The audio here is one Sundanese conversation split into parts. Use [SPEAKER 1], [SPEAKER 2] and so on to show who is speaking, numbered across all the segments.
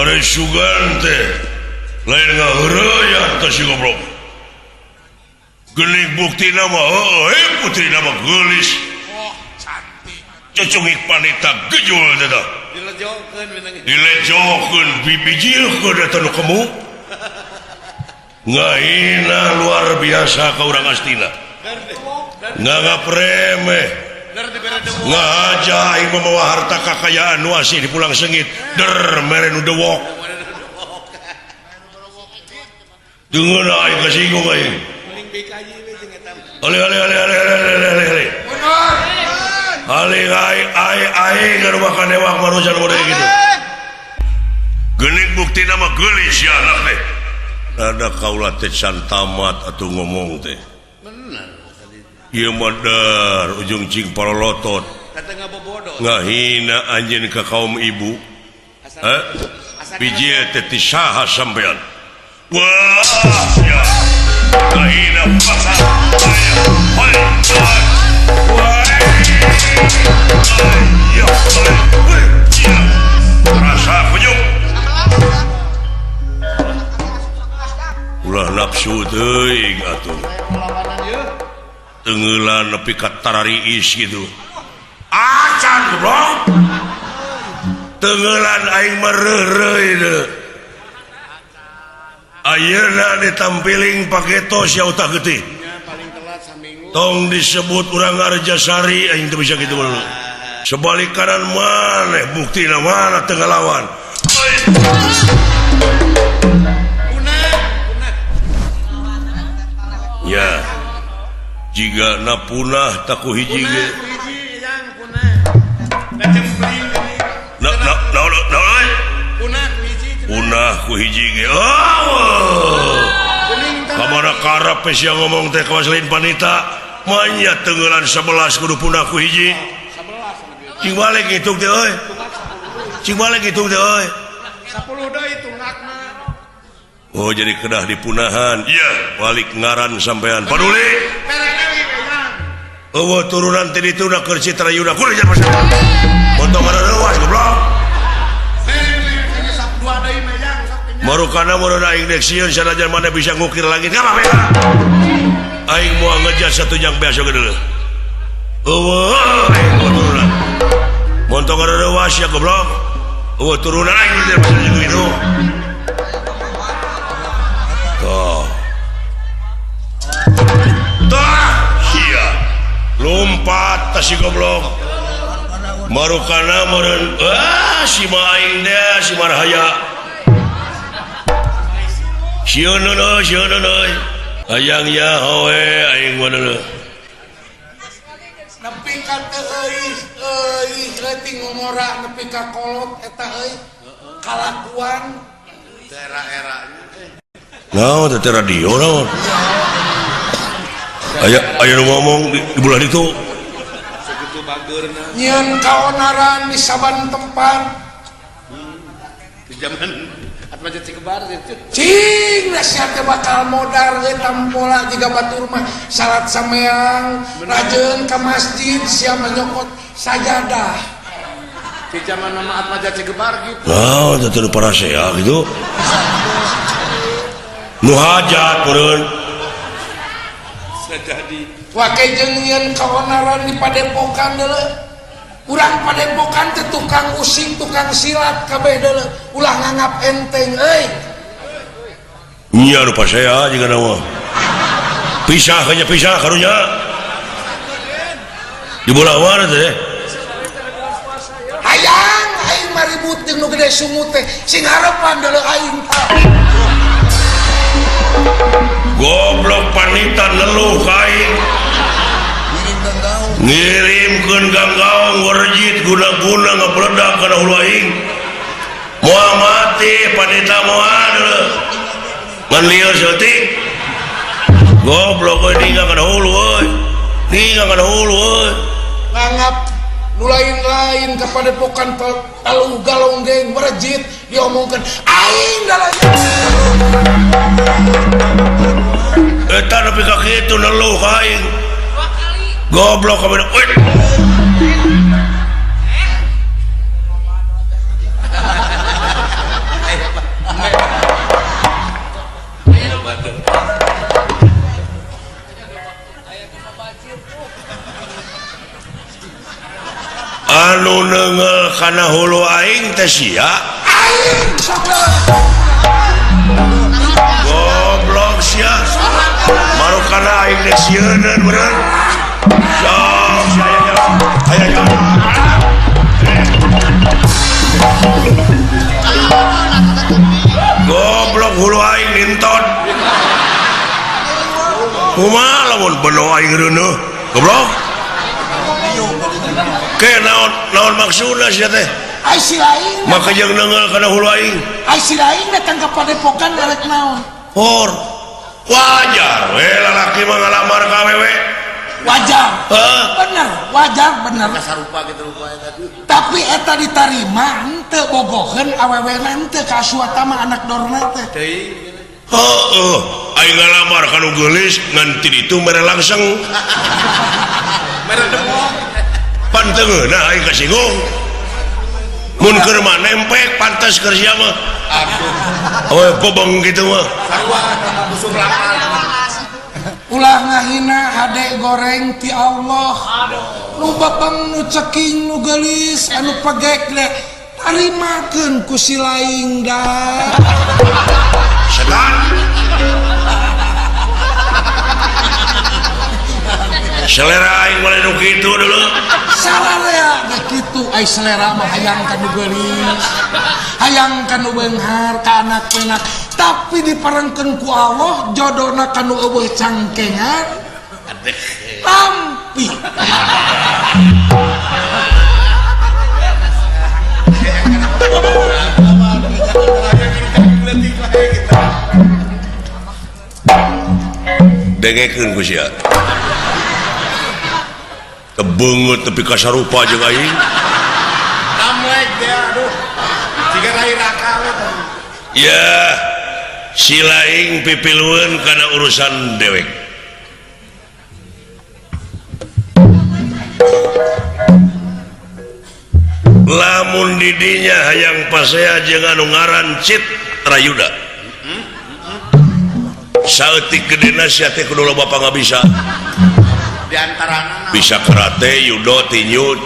[SPEAKER 1] Ari sugan teh lain ngaheureuyah teh si goblok. Geuning buktina mah heueuh putrina mah geulis.
[SPEAKER 2] Oh, cantik.
[SPEAKER 1] Cucungik panita gejul teh tah.
[SPEAKER 3] Dilejokeun minang.
[SPEAKER 1] Dilejokeun bibijilkeun eta nu kemu. Ngahina luar biasa ka urang Astina. Nganggap remeh. Ngahaja aing mamawa harta kakayaan nu asih di pulang sengit. Der mere nu dewok. Dengeuna aing kasinggung aing. Ale ale ale ale ale ale ale. Ale aing aing aing ngarumakan dewak manusia nu model gitu. Geuning buktina mah geulis ya anak teh. Ada kaula teh can tamat atuh ngomong teh.
[SPEAKER 3] Bener.
[SPEAKER 1] Ieu mah dar ujung cing parolotot.
[SPEAKER 3] Kata ngabobodo.
[SPEAKER 1] Ngahina anjeun ka kaum ibu. Heh? Biji teh ti saha sampean? Wah, ya. Ngahina pasar. Hai, hai. Wah. Ya, hai. Ya. Rasa kunyuk. Ulah nafsu teuing atuh. Tenggelan nepi ka tarariis gitu. Acan goblok. Tenggelan aing mereureuy deui. Ayeuna ditampiling paketos ya utah getih. Tong disebut urang Arjasari aing teu bisa kitu mah. Sebalik kanan maneh buktina mana teu ngalawan. Ya. Jika na punah taku hiji ge. Na na na na punah ku hiji ge. Oh. Kamana karep sia ngomong teh kawas lain panita. Manya tenggelan 11 kudu punah ku hiji. Cing balik ngitung teh euy. Cing balik ngitung teh euy.
[SPEAKER 2] 10 deui tunggakna.
[SPEAKER 1] Oh jadi kedah dipunahan. Iya, balik ngaran sampean. Paduli. Eueuh turunan ti ditu na keur Citra Yuna. Kudu jangan pasal. Montong reuwas goblok. Marukana meureun aing dek sieun sanajan maneh bisa ngukir langit. Ngapa beda? Aing moal ngejar satu jang biasa gede. Eueuh aing moal turunan. Montong reuwas ya goblok. Eueuh turunan aing ngejar pasal jeung itu. Tuh. Tah, sia. Lompat tah si goblok. Marukana meureun, ah si ma aing teh si marhaya. Sieun euy, sieun euy. Hayang ya howe aing mah deuleu.
[SPEAKER 2] Nepi ka teu euy, euy leutik ngomora nepi ka kolot eta euy. Kalakuan
[SPEAKER 3] era-era.
[SPEAKER 1] Naon teh radio naon? Aya aya nu ngomong di bulan itu.
[SPEAKER 3] Sakitu bageurna.
[SPEAKER 2] Nyieun kaonaran di saban tempat.
[SPEAKER 3] Di zaman Atmaja Cikebar itu.
[SPEAKER 2] Cing nasihat teh bakal modar ge tampola jiga batur mah salat sameang rajeun ka masjid sia nyokot sajadah.
[SPEAKER 3] Di zaman nama Atmaja Cikebar gitu.
[SPEAKER 1] Naon teh teu parasea gitu. Nu hajat meureun.
[SPEAKER 3] Sajadi.
[SPEAKER 2] Wake jeung nyieun kaonaran di padepokan deuleu. Urang padepokan teh tukang using, tukang silat kabeh deuleu. Ulah nganggap enteng euy.
[SPEAKER 1] Nya nu pasea jiga mah. Pisah hanya pisah karunya. Di bola mana teh?
[SPEAKER 2] Hayang aing mah ribut jeung nu gede sungut teh. Sing harepan deuleu aing tah.
[SPEAKER 1] Goblok panita neluh ka aing. Ngirimkeun ganggaung werjit guna-guna ngabledak kana hulu aing. Moal mati panita moal deuleu. Ngan lieur saeutik. Goblok euy ninggal kana hulu euy. Ninggal kana hulu euy.
[SPEAKER 2] Nganggap nu lain-lain ka padepokan talu galonggeng werjit diomongkeun aing dalanya.
[SPEAKER 1] Eta nepi ka kitu neluh ka aing. Goblok kabeh. Euy. Anu neunggeul kana hulu aing teh sia.
[SPEAKER 2] Aing sok
[SPEAKER 1] goblok sia. Marukana aing dek sieuneun bener. Sok sia aya jalan. Aya jalan. Goblok hulu aing ninton. Kumaha lamun beno aing reuneuh? Goblok. Ke naon naon maksudna sia teh?
[SPEAKER 2] Ai si lain.
[SPEAKER 1] Maka jeung neunggeul kana hulu aing.
[SPEAKER 2] Ai si lain datang ka padepokan arek naon?
[SPEAKER 1] Hor. Wajar we lalaki mah ngalamar ka awewe.
[SPEAKER 2] Wajar. Bener, wajar bener.
[SPEAKER 3] Sarupa kitu rupa eta.
[SPEAKER 2] Tapi eta ditarima henteu bogoheun awewena henteu ka suatama anak dorna teh.
[SPEAKER 3] Teuing.
[SPEAKER 1] Heeh, aing ngalamar ka nu geulis ngan ti ditu mere langseng.
[SPEAKER 3] Mere demok.
[SPEAKER 1] Pan teu ngeunah aing kasinggung. Mun keur mah nempek pantes keur sia mah.
[SPEAKER 3] Aduh.
[SPEAKER 1] Awewe bobong kitu mah.
[SPEAKER 3] Sarua musuh lamar.
[SPEAKER 2] Ulah ngahina hade goreng ti Allah. Nu bebeng nu ceking nu geulis anu pegek le tarimakeun ku si laing da.
[SPEAKER 1] Setan. Selera aing mah nu kitu dulu.
[SPEAKER 2] Sararea ge kitu ai selera mah hayang ka nu geulis. Hayang ka nu beunghar ka anak penak. Tapi diparengkeun ku Allah jodona ka nu eueuh cangkengan. Tampi.
[SPEAKER 1] Dengekeun ku sia. Kebeungeut tepi ka sarupa jeung aing.
[SPEAKER 3] Namlek dia aduh. Jiga rai raka we teh.
[SPEAKER 1] Ya, si laing pipilueun kana urusan dewek. Lamun didinya hayang pasea jeung anu ngaran Citrayuda. Saeutik gedena sia teh kudu loba pangabisa.
[SPEAKER 3] Di antarana
[SPEAKER 1] bisa karate, judo, tinju,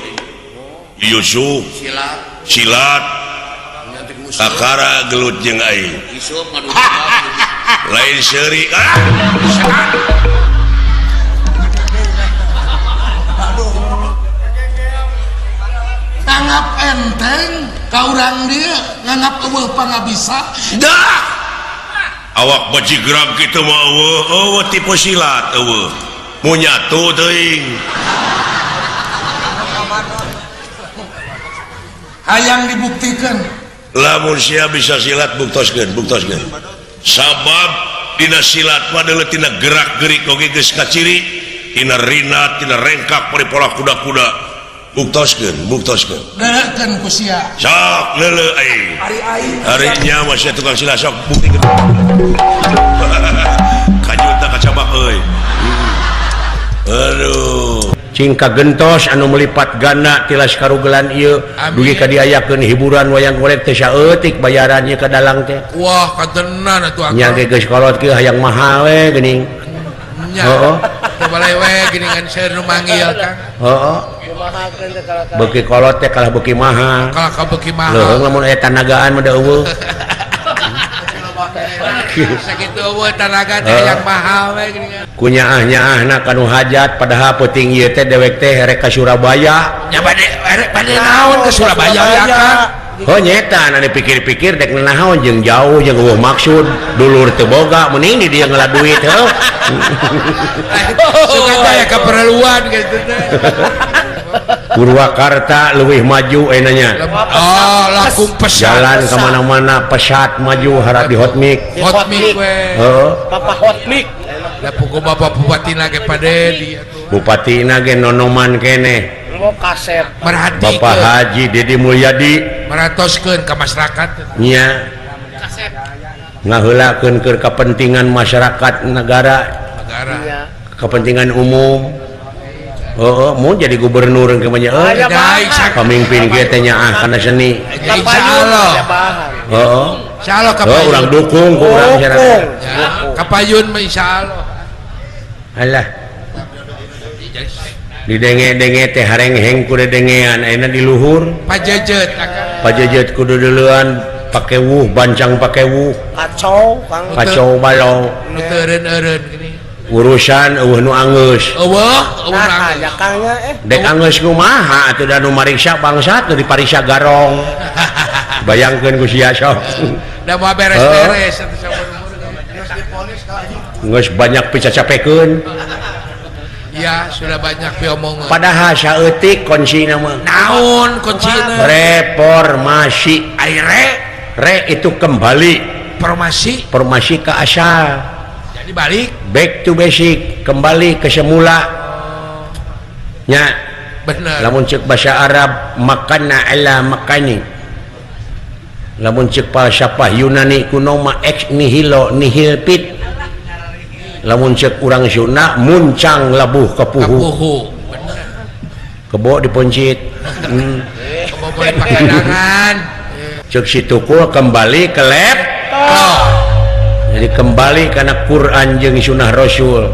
[SPEAKER 1] yusu,
[SPEAKER 3] silat,
[SPEAKER 1] silat, kakara gelut jeung aing. Lain seuri ah.
[SPEAKER 2] Nganggap enteng ka urang dieu, nganggap eueuh pangabisa.
[SPEAKER 1] Dah. Awak bajigrag kitu mah eueuh, eueuh tipe silat eueuh. Mu nyatu teuing.
[SPEAKER 2] Hayang dibuktikan.
[SPEAKER 1] Lamun sia bisa silat buktoskeun, buktoskeun. Sabab dina silat mah deuleu tina gerak-gerik oge geus kaciri, tina rina, tina rengkak paripola kuda-kuda. Buktoskeun, buktoskeun.
[SPEAKER 2] Deuleukeun ku sia.
[SPEAKER 1] Sok leuleuh aing.
[SPEAKER 2] Ari aing.
[SPEAKER 1] Ari nya mah sia tukang silat sok buktikeun. Kajuta kacabak euy. Aduh.
[SPEAKER 4] Cingka gentos anu melipat ganda tilas karugelan ieu dugi ka diayakeun hiburan wayang golek teh saeutik bayaran ieu ka dalang teh.
[SPEAKER 2] Wah, katenan atuh akang.
[SPEAKER 4] Nya ge geus kolot kieu hayang mahal we geuning.
[SPEAKER 2] Nya.
[SPEAKER 4] Heeh.
[SPEAKER 2] Balai we geuningan seueur nu manggil Kang.
[SPEAKER 4] Heeh. Beuki kolot teh kalah beuki mahal.
[SPEAKER 2] Kalah ka beuki mahal.
[SPEAKER 4] Leuheung lamun aya tanagaan mah da eueuh.
[SPEAKER 2] Sakitu eueuh tanaga teh hayang mahal we geuningan.
[SPEAKER 4] Kunyaah-nyaahna kanu hajat padahal peuting ieu teh dewek teh rek ka Surabaya.
[SPEAKER 2] Nya bade rek bade naon ke Surabaya ya Kang?
[SPEAKER 4] Oh nyeta anu dipikir-pikir dek naon jeung jauh jeung eueuh maksud dulur teu boga mending di dieu ngela duit heuh.
[SPEAKER 2] Suka teh aya kaperluan kitu teh.
[SPEAKER 4] Purwakarta leuwih maju ayeuna nya.
[SPEAKER 2] Oh, langkung pesat.
[SPEAKER 4] Jalan ka mana-mana pesat maju harap di hotmix.
[SPEAKER 2] Hotmix we.
[SPEAKER 4] Heeh.
[SPEAKER 5] Papa hotmix.
[SPEAKER 2] Da pugu bapak bupatina ge pade di atuh.
[SPEAKER 4] Bupatina ge nonoman keneh.
[SPEAKER 5] Mau kasep.
[SPEAKER 2] Merhatikeun.
[SPEAKER 4] Bapak Haji Deddy Mulyadi
[SPEAKER 2] meratoskeun ka masyarakat.
[SPEAKER 4] Nya. Ngaheulakeun keur kepentingan masyarakat negara.
[SPEAKER 2] Negara.
[SPEAKER 4] Kepentingan umum. Oh, mau jadi gubernur ke mana? Pemimpin kita nyaah karena seni.
[SPEAKER 2] Insyaallah.
[SPEAKER 4] Oh,
[SPEAKER 2] insyaallah
[SPEAKER 4] oh, orang dukung, ku orang masyarakat.
[SPEAKER 2] Kapayun mah insyaallah.
[SPEAKER 4] Alah. Didenge-denge teh harengheng ku dedengean ayeuna di luhur.
[SPEAKER 2] Pajejet akang.
[SPEAKER 4] Pajejet kudu duluan pake wuh bancang pake wuh.
[SPEAKER 5] Kacau Kang.
[SPEAKER 4] Kacau balau.
[SPEAKER 2] Nu teu eureun-eureun gini.
[SPEAKER 4] Urusan eueuh nu anggeus.
[SPEAKER 2] Eueuh, eueuh
[SPEAKER 5] Nah,
[SPEAKER 2] anggeus.
[SPEAKER 5] ya Kang nya eh.
[SPEAKER 4] Dek anggeus kumaha atuh da nu mariksa bangsat nu dipariksa garong. Bayangkeun ku sia sok.
[SPEAKER 2] Da moal beres-beres atuh saumur-umur.
[SPEAKER 4] Geus banyak picacapekeun.
[SPEAKER 2] Ya, sudah banyak piomongan.
[SPEAKER 4] Padahal saeutik kuncina mah.
[SPEAKER 2] Naon kuncina?
[SPEAKER 4] Reformasi.
[SPEAKER 2] Ai re
[SPEAKER 4] Re itu kembali.
[SPEAKER 2] Formasi.
[SPEAKER 4] Formasi ke asal.
[SPEAKER 2] Jadi balik
[SPEAKER 4] back to basic, kembali ke semula. Nya.
[SPEAKER 2] Bener.
[SPEAKER 4] Lamun ceuk bahasa Arab makana ala makani. Lamun ceuk falsafah Yunani kuno mah ex nihilo nihil fit. Lamun ceuk urang Sunda muncang labuh kepuhu.
[SPEAKER 2] Kepuhu. Bener.
[SPEAKER 4] Kebo diponcit.
[SPEAKER 2] Kebo boleh pakai.
[SPEAKER 4] Ceuk si tukul kembali ke laptop. Jadi kembali karena Quran jeung Sunnah Rasul.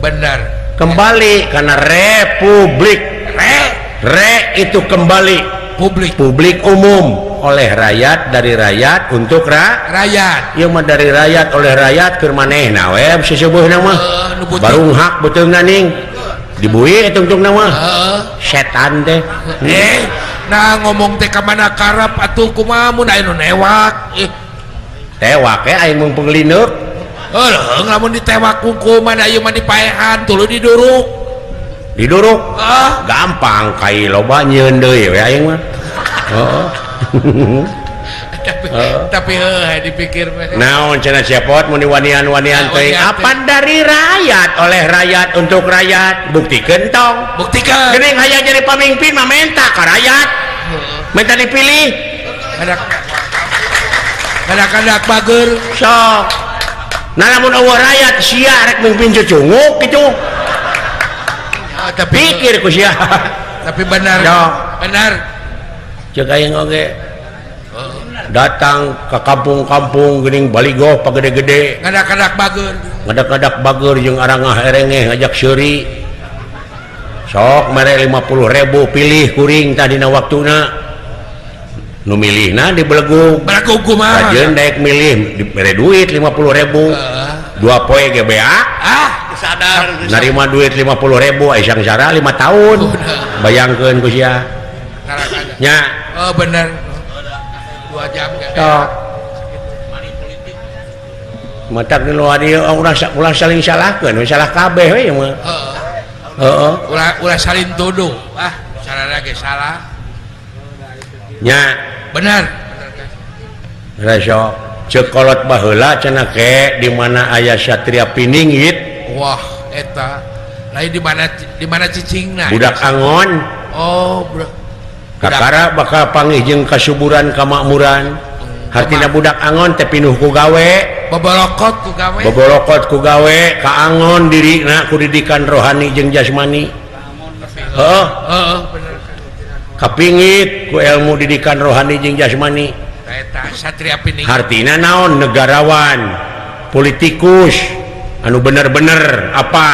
[SPEAKER 2] Benar.
[SPEAKER 4] Kembali karena republik.
[SPEAKER 2] Re
[SPEAKER 4] re itu kembali
[SPEAKER 2] publik.
[SPEAKER 4] Publik umum oleh rakyat, dari rakyat untuk
[SPEAKER 2] rakyat.
[SPEAKER 4] Ieu mah dari rakyat oleh rakyat keur manehna we seseubuhna mah. Barung hak beuteungna ning. Dibui tungtungna mah. Setan teh.
[SPEAKER 2] Nah ngomong teh ka mana karep atuh kumaha mun aya nu newak.
[SPEAKER 4] Tewak ya aing mung penglinuk.
[SPEAKER 2] Heuh, lamun ditewak kumaha ieu mah dipaehan tuluy diduruk.
[SPEAKER 4] Diduruk? Gampang kai loba nyieun deui we aing mah. Heeh.
[SPEAKER 2] Tapi heuh dipikir mah.
[SPEAKER 4] Naon cenah cepot mun diwanian-wanian teuing apa dari rakyat oleh rakyat untuk rakyat. Buktikeun tong.
[SPEAKER 2] Buktikeun.
[SPEAKER 4] Geuning hayang jadi pamimpin mah menta ka rakyat. Minta dipilih.
[SPEAKER 2] Kadak-kadak bager
[SPEAKER 4] sok. Nah lamun eueuh rakyat sia rek mimpin cucunguk kitu.
[SPEAKER 2] Tapi
[SPEAKER 4] pikir ku sia.
[SPEAKER 2] Tapi benar.
[SPEAKER 4] Yo.
[SPEAKER 2] Benar.
[SPEAKER 4] Ceuk aing oge. Datang ke kampung-kampung geuning baligoh pagede-gede.
[SPEAKER 2] Ngadak-kadak bager.
[SPEAKER 4] Ngadak-kadak bager jeung arangah erengeh ngajak seuri. Sok mere 50.000 pilih kuring tadina waktuna. Nu milihna dibelegug.
[SPEAKER 2] Belegug kumaha?
[SPEAKER 4] Kajeun daek milih dibere duit 50.000. Dua poe ge bea.
[SPEAKER 2] Ah, sadar.
[SPEAKER 4] Narima duit 50.000 ai sangsara 5 tahun. Bayangkeun ku sia. Nya.
[SPEAKER 2] Oh bener. 2 jam ge.
[SPEAKER 4] Sok. Matak di luar dieu ulah saling salahkeun, salah kabeh we ieu mah.
[SPEAKER 2] Heeh.
[SPEAKER 4] Heeh.
[SPEAKER 2] Ulah saling tuduh. Ah, salah ge salah.
[SPEAKER 4] Nya.
[SPEAKER 2] Benar.
[SPEAKER 4] Reso ceuk kolot baheula cenah ke di mana aya satria pininggit.
[SPEAKER 2] Wah, eta. Lain di mana cicingna?
[SPEAKER 4] Budak angon.
[SPEAKER 2] Oh, budak.
[SPEAKER 4] Kakara bakal panggih jeung kasuburan kamakmuran. Hartina budak angon teh pinuh ku gawe.
[SPEAKER 2] Bobolokot ku gawe.
[SPEAKER 4] Bobolokot ku gawe, kaangon dirina ku didikan rohani jeung jasmani. Heeh.
[SPEAKER 2] Heeh, bener.
[SPEAKER 4] Kapingit ku ilmu didikan rohani jeung jasmani.
[SPEAKER 2] Eta satria pining.
[SPEAKER 4] Hartina naon negarawan, politikus anu bener-bener apa.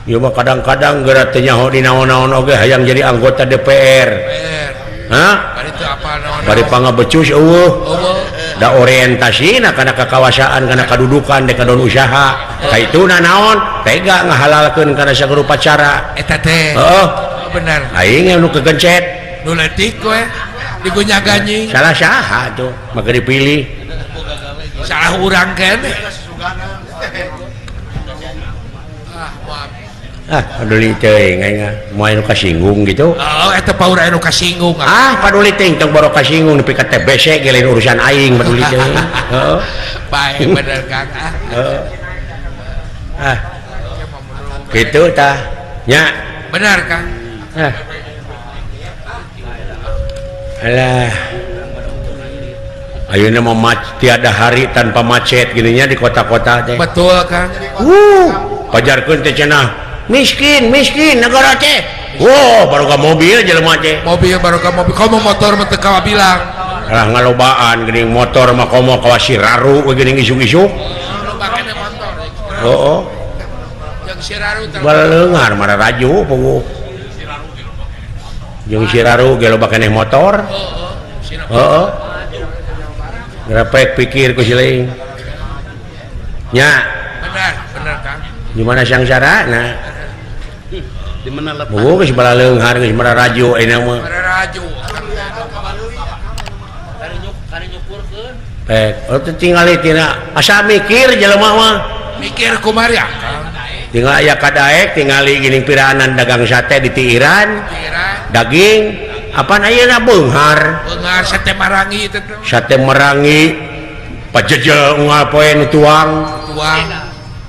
[SPEAKER 4] Ieu mah kadang-kadang geura teu nyaho di naon-naon oge hayang jadi anggota DPR. Hah?
[SPEAKER 2] Bari teu apal naon-naon.
[SPEAKER 4] Bari pangabecus eueuh.
[SPEAKER 2] Eueuh.
[SPEAKER 4] Da orientasina kana kakawasaan, kana kadudukan, dek kadon usaha. Kaituna naon? Tega ngahalalkeun kana sarupa cara.
[SPEAKER 2] Eta teh.
[SPEAKER 4] Heeh.
[SPEAKER 2] Benar.
[SPEAKER 4] Aing nu kegencet.
[SPEAKER 2] Nu leutik we digunya-ganyi.
[SPEAKER 4] Salah saha tuh, maka dipilih.
[SPEAKER 2] Salah urang keneh.
[SPEAKER 4] Ah, paduli teuing aing mah. Moal nu kasinggung gitu.
[SPEAKER 2] Oh, eta paur anu kasinggung.
[SPEAKER 4] Ah, paduli teuing tong boro kasinggung nepi ka TBC ge lain urusan aing paduli teuing. Heeh.
[SPEAKER 2] Bae bener Kang.
[SPEAKER 4] Heeh. Ah. Kitu tah. Nya.
[SPEAKER 2] Benar Kang.
[SPEAKER 4] Ah. Alah. Ayeuna mah tiada hari tanpa macet gininya di kota-kota teh.
[SPEAKER 2] Betul Kang.
[SPEAKER 4] Pajarkeun teh cenah. Miskin, miskin negara teh. Wow, baru ka mobil jelema teh.
[SPEAKER 2] Mobil baru ka mobil, komo motor mah teu kawabilang.
[SPEAKER 4] Lah ngalobaan geuning motor mah komo kawasi raru we geuning isuk-isuk.
[SPEAKER 2] Loba keneh motor.
[SPEAKER 4] Heeh.
[SPEAKER 2] Jeung
[SPEAKER 4] Baleunghar mararaju puguh. Jeung Siraru ge loba keneh motor. Heeh. Grepek pikir ku siling. Nya.
[SPEAKER 2] Benar, benar Kang.
[SPEAKER 4] Di mana sangsarana?
[SPEAKER 3] Di mana lepas?
[SPEAKER 4] Puguh geus balaleunghar geus mararaju ayeuna mah.
[SPEAKER 2] Mararaju.
[SPEAKER 4] Pek, oh tingali tina asa mikir jelema mah.
[SPEAKER 2] Mikir kumaha ya, Kang?
[SPEAKER 4] Tinggal aya kadaek tingali geuning piraanan dagang sate di Tiiran. Daging apaan ayeuna beunghar.
[SPEAKER 2] Beunghar sate marangi teh.
[SPEAKER 4] Sate marangi pajejel unggal poe nu tuang.
[SPEAKER 2] Tuang.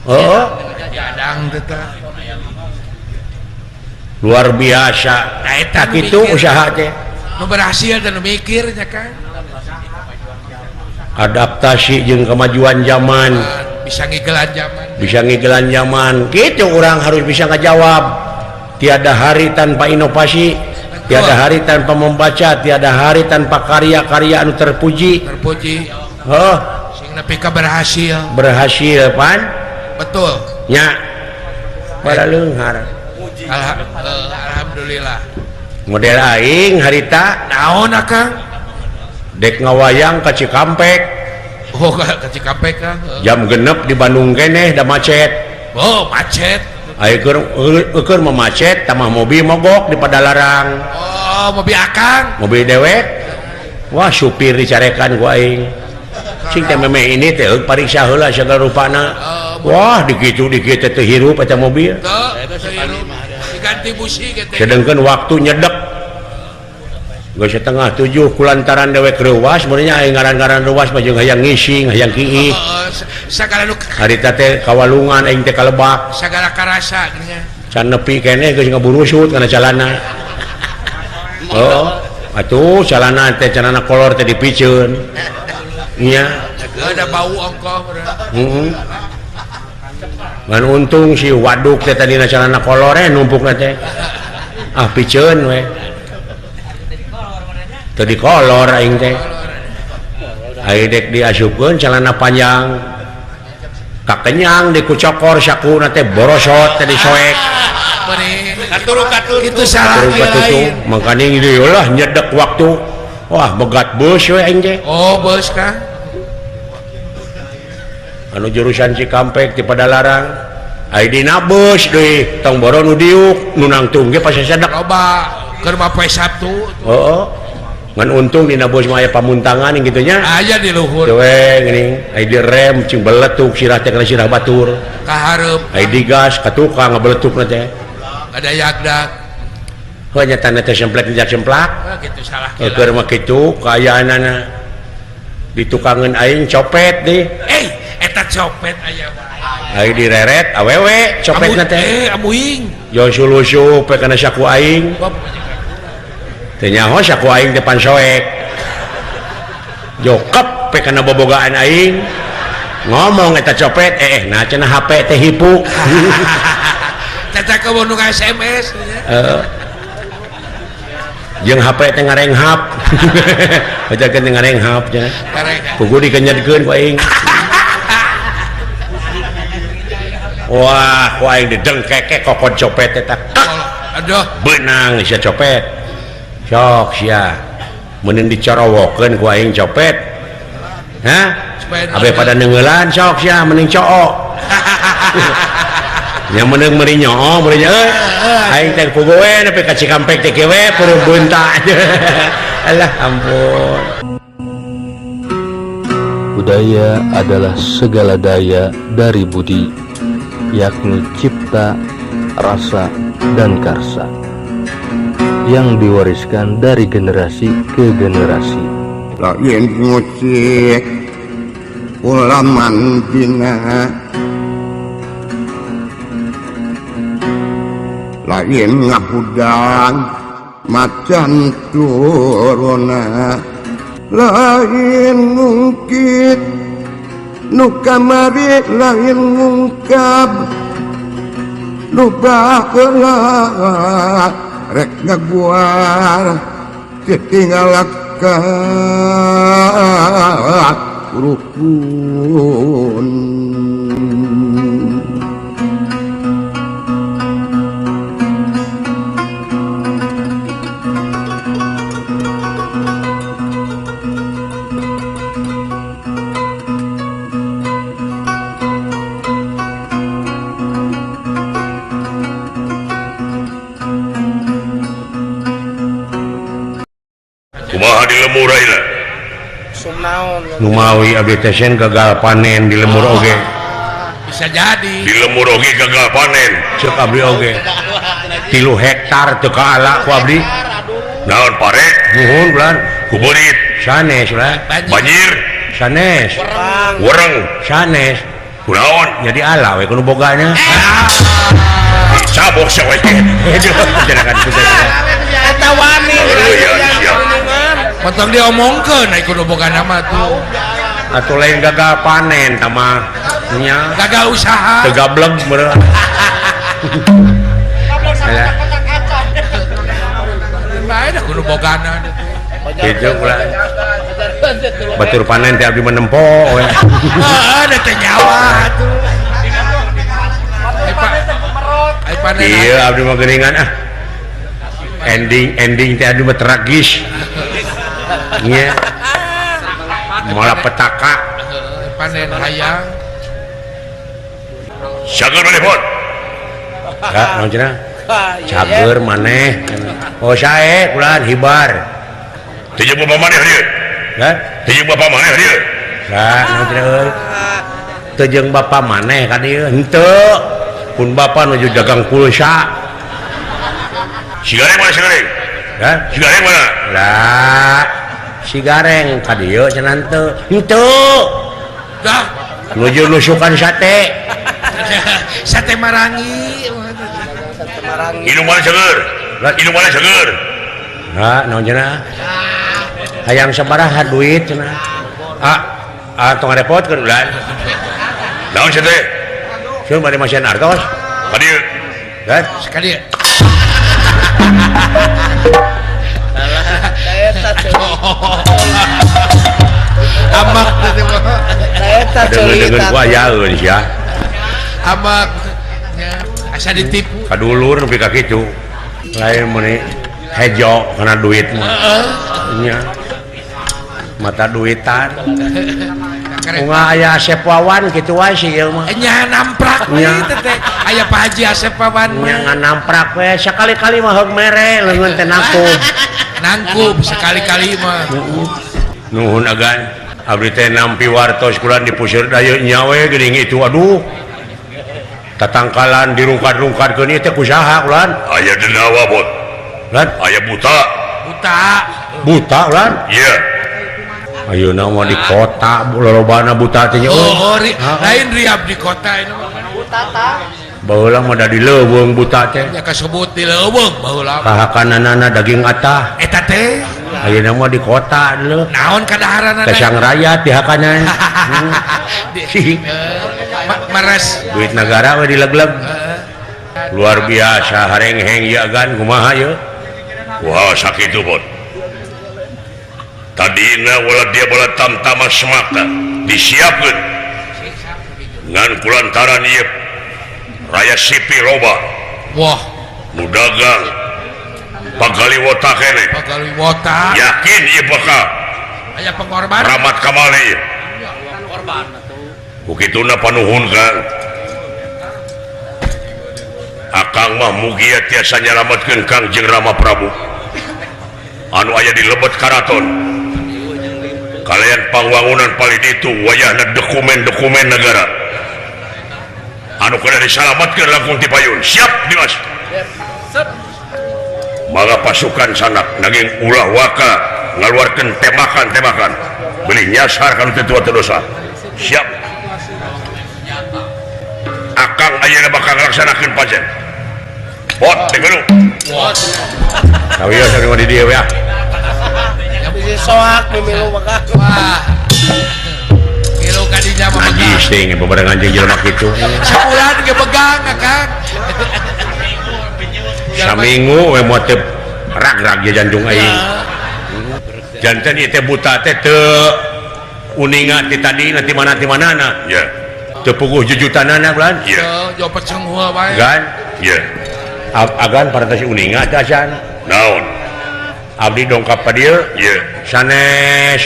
[SPEAKER 4] Heeh.
[SPEAKER 2] Diadang teh.
[SPEAKER 4] Luar biasa.
[SPEAKER 2] Nah, eta
[SPEAKER 4] kitu usaha teh.
[SPEAKER 2] Nu berhasil teh nu mikir nya Kang.
[SPEAKER 4] Adaptasi jeung kemajuan zaman.
[SPEAKER 2] Bisa ngigelan zaman.
[SPEAKER 4] Bisa ngigelan zaman. Gitu orang harus bisa ngajawab. Tiada hari tanpa inovasi, tiada hari tanpa membaca, tiada hari tanpa karya-karya anu terpuji.
[SPEAKER 2] Terpuji.
[SPEAKER 4] Heuh.
[SPEAKER 2] Sing nepi ka berhasil.
[SPEAKER 4] Berhasil pan?
[SPEAKER 2] Betul.
[SPEAKER 4] Nya. Balaleunghar.
[SPEAKER 2] Alhamdulillah.
[SPEAKER 4] Model aing harita
[SPEAKER 2] naon Akang?
[SPEAKER 4] Dek ngawayang ka Cikampek.
[SPEAKER 2] Oh, ka Cikampek Kang.
[SPEAKER 4] Jam 6 di Bandung keneh da macet.
[SPEAKER 2] Oh, macet.
[SPEAKER 4] Ayo keur mah macet tamah mobil mogok di Padalarang.
[SPEAKER 2] Oh, mobil Akang.
[SPEAKER 4] Mobil dewek. Wah, supir dicarekan ku aing. Cing teh memeh ini teh pariksa heula sagala rupana. Wah, dikitu dikitu teh hirup eta mobil.
[SPEAKER 2] Diganti busi gitu.
[SPEAKER 4] Sedengkeun waktu nyedek. Geus 6:30 kulantaran dewek reuwas, mun nya aing ngaran-ngaran reuwas mah jeung hayang ngising, hayang kiih.
[SPEAKER 2] Sagala nu
[SPEAKER 4] harita teh kawalungan aing teh kalebak.
[SPEAKER 2] Sagala karasa geuning.
[SPEAKER 4] Can nepi keneh geus ngaburusut kana calana. Heeh. Atuh calana teh calana kolor teh dipiceun. Nya.
[SPEAKER 2] Ada bau ongkoh.
[SPEAKER 4] Heeh. Ngan untung si waduk teh tadina calana kolor numpukna teh. Ah piceun we. Teu dikolor aing teh. Aing dek diasupkeun calana panjang. Kakenyang dikucokor sakuna teh borosot teh disoek.
[SPEAKER 2] Itu salah lain.
[SPEAKER 4] Mangkaning deui lah nyedek waktu. Wah, begat bus we aing teh.
[SPEAKER 2] Oh, bus Kang.
[SPEAKER 4] Anu jurusan Cikampek ti Padalarang. Ai dina bus deui, tong boro nu diuk, nu nangtung ge pasasedek.
[SPEAKER 2] Loba keur mah poe Sabtu.
[SPEAKER 4] Heeh. Ngan untung dina bus mah aya pamuntangan kitu nya.
[SPEAKER 2] Aya di luhur.
[SPEAKER 4] Teu we geuning, ai direm cing beletuk sirah teh kana sirah batur.
[SPEAKER 2] Ka hareup.
[SPEAKER 4] Ai digas ka tukang ngabeletukna teh.
[SPEAKER 2] Ada yagdak.
[SPEAKER 4] Heuh nya tanda teh semplek dijak semplak.
[SPEAKER 2] Heuh kitu salah.
[SPEAKER 4] Keur mah kitu kaayaanana. Ditukangeun aing copet deh.
[SPEAKER 2] Eh, eta copet aya mah.
[SPEAKER 4] Ai direret awewe copetna teh.
[SPEAKER 2] Eh, amuing.
[SPEAKER 4] Jo sulusup we kana saku aing. Teu nyaho saku aing teh pansoek. Jokep we kana bobogaan aing. Ngomong eta copet, nah cenah HP teh hipu.
[SPEAKER 2] Caca kebun nu SMS.
[SPEAKER 4] Heeh. Jeung HP teh ngarenghap. Bacakeun teh ngarenghap cenah. Pugu dikenyetkeun ku aing. Wah, ku aing didengkeke kokod copet eta.
[SPEAKER 2] Aduh,
[SPEAKER 4] beunang sia copet. Sok sia. Meuneun dicorowokeun ku aing copet. Hah? Abe pada neungeulan sok sia mending cook. Nya meunang meuri nyoo, meuri euy. Aing teh pugu we nepi ka Cikampek teh kieu we peureum beunta. Alah ampun.
[SPEAKER 5] Budaya adalah segala daya dari budi, yakni cipta, rasa, dan karsa yang diwariskan dari generasi ke generasi.
[SPEAKER 6] Lain musik ulaman dina, lain ngahudang macan turuna, lain ngungkit nu kamari, lain ngungkap nu baheula rek ngaguar ditinggalkan rukun.
[SPEAKER 1] Kumaha di lemur ayeuna?
[SPEAKER 4] Numawi abdi teh sen gagal panen di lemur oge.
[SPEAKER 2] Bisa jadi.
[SPEAKER 1] Di lemur oge gagal panen.
[SPEAKER 4] Cek abdi oge. 3 hektar teu kaala ku abdi.
[SPEAKER 1] Naon pare?
[SPEAKER 4] Nuhun bulan.
[SPEAKER 1] Ku beurit.
[SPEAKER 4] Sanes lah.
[SPEAKER 1] Banjir.
[SPEAKER 4] Sanes.
[SPEAKER 1] Wereng.
[SPEAKER 4] Sanes.
[SPEAKER 1] Kunaon?
[SPEAKER 4] Jadi ala we kudu bogana.
[SPEAKER 1] Cabok sia we.
[SPEAKER 3] Eta wani.
[SPEAKER 2] Potong diomongkeun ai kudu bogana mah tuh.
[SPEAKER 4] Atuh lain gagal panen tah mah nya.
[SPEAKER 2] Gagal usaha.
[SPEAKER 4] Teu gableg meureun.
[SPEAKER 2] Bae da kudu bogana.
[SPEAKER 4] Kitu ulah. Batur panen teh abdi mah nempo we.
[SPEAKER 2] Heeh, da teh nyawa atuh. Ai panen.
[SPEAKER 4] Iya abdi mah geuningan ah. Ending teh abdi mah tragis. Nya. Malah petaka.
[SPEAKER 2] Panen hayang.
[SPEAKER 1] Cager maneh pon.
[SPEAKER 4] Ha, naon cenah? Cager maneh. Oh sae kulan hibar.
[SPEAKER 1] Teu jeung bapak maneh dieu.
[SPEAKER 4] Hah?
[SPEAKER 1] Teu jeung bapak maneh dieu.
[SPEAKER 4] Ha, naon cenah euy? Teu jeung bapak maneh ka dieu. Henteu. Pun bapak nuju dagang pulsa.
[SPEAKER 1] Si Gareng mana si Gareng?
[SPEAKER 4] Hah?
[SPEAKER 1] Si Gareng mana?
[SPEAKER 4] Lah, si Gareng ka dieu cenah henteu. Henteu.
[SPEAKER 2] Dah.
[SPEAKER 4] Nuju nusukan sate.
[SPEAKER 2] Sate marangi.
[SPEAKER 3] Sate marangi.
[SPEAKER 1] Indung mana cager? Indung mana cager?
[SPEAKER 4] Ha, naon cenah? Hayang sabaraha duit cenah? Ah, ah tong ngarepotkeun ulah.
[SPEAKER 1] Naon sia teh?
[SPEAKER 4] Sieun bade masihan artos.
[SPEAKER 1] Ka dieu.
[SPEAKER 4] Hah?
[SPEAKER 2] Sekali.
[SPEAKER 3] Alah, eta
[SPEAKER 2] Amak teh mah.
[SPEAKER 3] Eta
[SPEAKER 4] Deungeun ku ayaeun sia.
[SPEAKER 2] Amak nya asa ditipu.
[SPEAKER 4] Kadulur nepi ka kitu. Lain meuni hejo kana duit mah.
[SPEAKER 2] Heeh.
[SPEAKER 4] Nya. Mata duitan. Unga aya Asep Wawan kitu wae sih ieu mah.
[SPEAKER 2] Nya namprak we teh teh. Aya Pak Haji Asep Wawan mah.
[SPEAKER 4] Nya nganamprak we sakali-kali mah heug mere leungeun teh nangkub.
[SPEAKER 2] Nangkub sekali-kali mah.
[SPEAKER 4] Nuhun agan. Abdi teh nampi wartos kulan di puseur dayeut nya we geuning itu aduh. Tatangkalan dirungkad-rungkadkeun ieu teh ku saha kulan?
[SPEAKER 1] Aya denawa bot.
[SPEAKER 4] Lan
[SPEAKER 1] aya buta.
[SPEAKER 2] Buta.
[SPEAKER 4] Buta ulan?
[SPEAKER 1] Iya.
[SPEAKER 4] Ayeuna mah di kota lolobana buta teh nya.
[SPEAKER 2] Oh, lain riab di kota ini mah.
[SPEAKER 3] Buta tah.
[SPEAKER 4] Baheula mah da di leuweung buta teh.
[SPEAKER 2] Nya kasebut di leuweung baheula.
[SPEAKER 4] Kahakananana daging atah.
[SPEAKER 2] Eta teh.
[SPEAKER 4] Ayeuna mah di kota leuh.
[SPEAKER 2] Naon kadaharanana?
[SPEAKER 4] Kesang raya di hakanan.
[SPEAKER 2] Mares.
[SPEAKER 4] Duit negara we dilegleg. Luar biasa harengheng ieu agan kumaha ieu?
[SPEAKER 1] Wah sakitu bot. Tadina wala dia bola tamtama semata disiapkeun ngan kulantaran ieu raya sipi loba.
[SPEAKER 2] Wah,
[SPEAKER 1] nu dagang pagaliwota keneh.
[SPEAKER 2] Pagaliwota.
[SPEAKER 1] Yakin ieu bakal
[SPEAKER 2] aya pengorbanan.
[SPEAKER 1] Ramat kamali ieu.
[SPEAKER 3] Korban atuh.
[SPEAKER 1] Ku kituna panuhun Kang. Akang mah mugia tiasa nyalametkeun Kang jeung Rama Prabu. Anu aya di lebet karaton. Kalian pangwangunan palih ditu wayahna dokumen-dokumen negara. Anu kudu disalametkeun langkung ti payun. Siap Dimas.
[SPEAKER 3] Siap.
[SPEAKER 1] Mangga pasukan sanak nanging ulah waka ngaluarkeun tembakan-tembakan. Beli nyasar kanu teu tua teu dosa. Siap. Akang ayeuna bakal ngalaksanakeun pajen. Bot dengeru.
[SPEAKER 2] Bot.
[SPEAKER 4] Sawios anu di dieu ya.
[SPEAKER 3] Bisi soak mimilu maka.
[SPEAKER 2] Wah. Milu ka dinya mah begang.
[SPEAKER 4] Najis teh bebarengan jeung jelema kitu.
[SPEAKER 2] Sabulan ge begang Akang.
[SPEAKER 4] Saminggu we moal teu rag-rag ge jantung aing. Janten ieu teh buta teh teu uninga ti tadi na ti mana ti manana.
[SPEAKER 1] Ya.
[SPEAKER 4] Teu puguh jujutanana bulan.
[SPEAKER 1] Iya.
[SPEAKER 2] Teu jopet senghua wae.
[SPEAKER 4] Gan.
[SPEAKER 1] Iya.
[SPEAKER 4] Agan parantos uninga teh acan.
[SPEAKER 1] Naon?
[SPEAKER 4] Abdi dongkap ka dieu.
[SPEAKER 1] Iya.
[SPEAKER 4] Sanes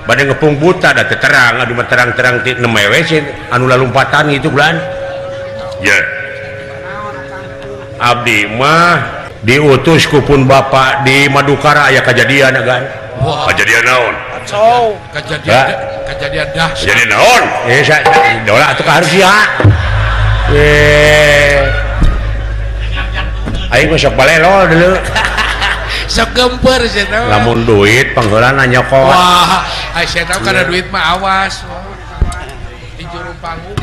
[SPEAKER 4] bade ngepung buta da teu terang, anu mah terang-terang ti nemewe sih anu lalumpatan gitu bulan.
[SPEAKER 1] Iya.
[SPEAKER 4] Abdi mah diutus ku pun bapak di Madukara aya kajadian agan.
[SPEAKER 1] Kejadian naon?
[SPEAKER 2] Kejadian kejadian dahsyat.
[SPEAKER 1] Kejadian naon?
[SPEAKER 4] Eh saya dola atuh ka harus ya. Eh. Aing mah sok balelo dulu.
[SPEAKER 2] Sok gemper sia teh.
[SPEAKER 4] Lamun duit pangheulana nyokot.
[SPEAKER 2] Wah, ai sia teh kana duit mah awas. Di juru panggung.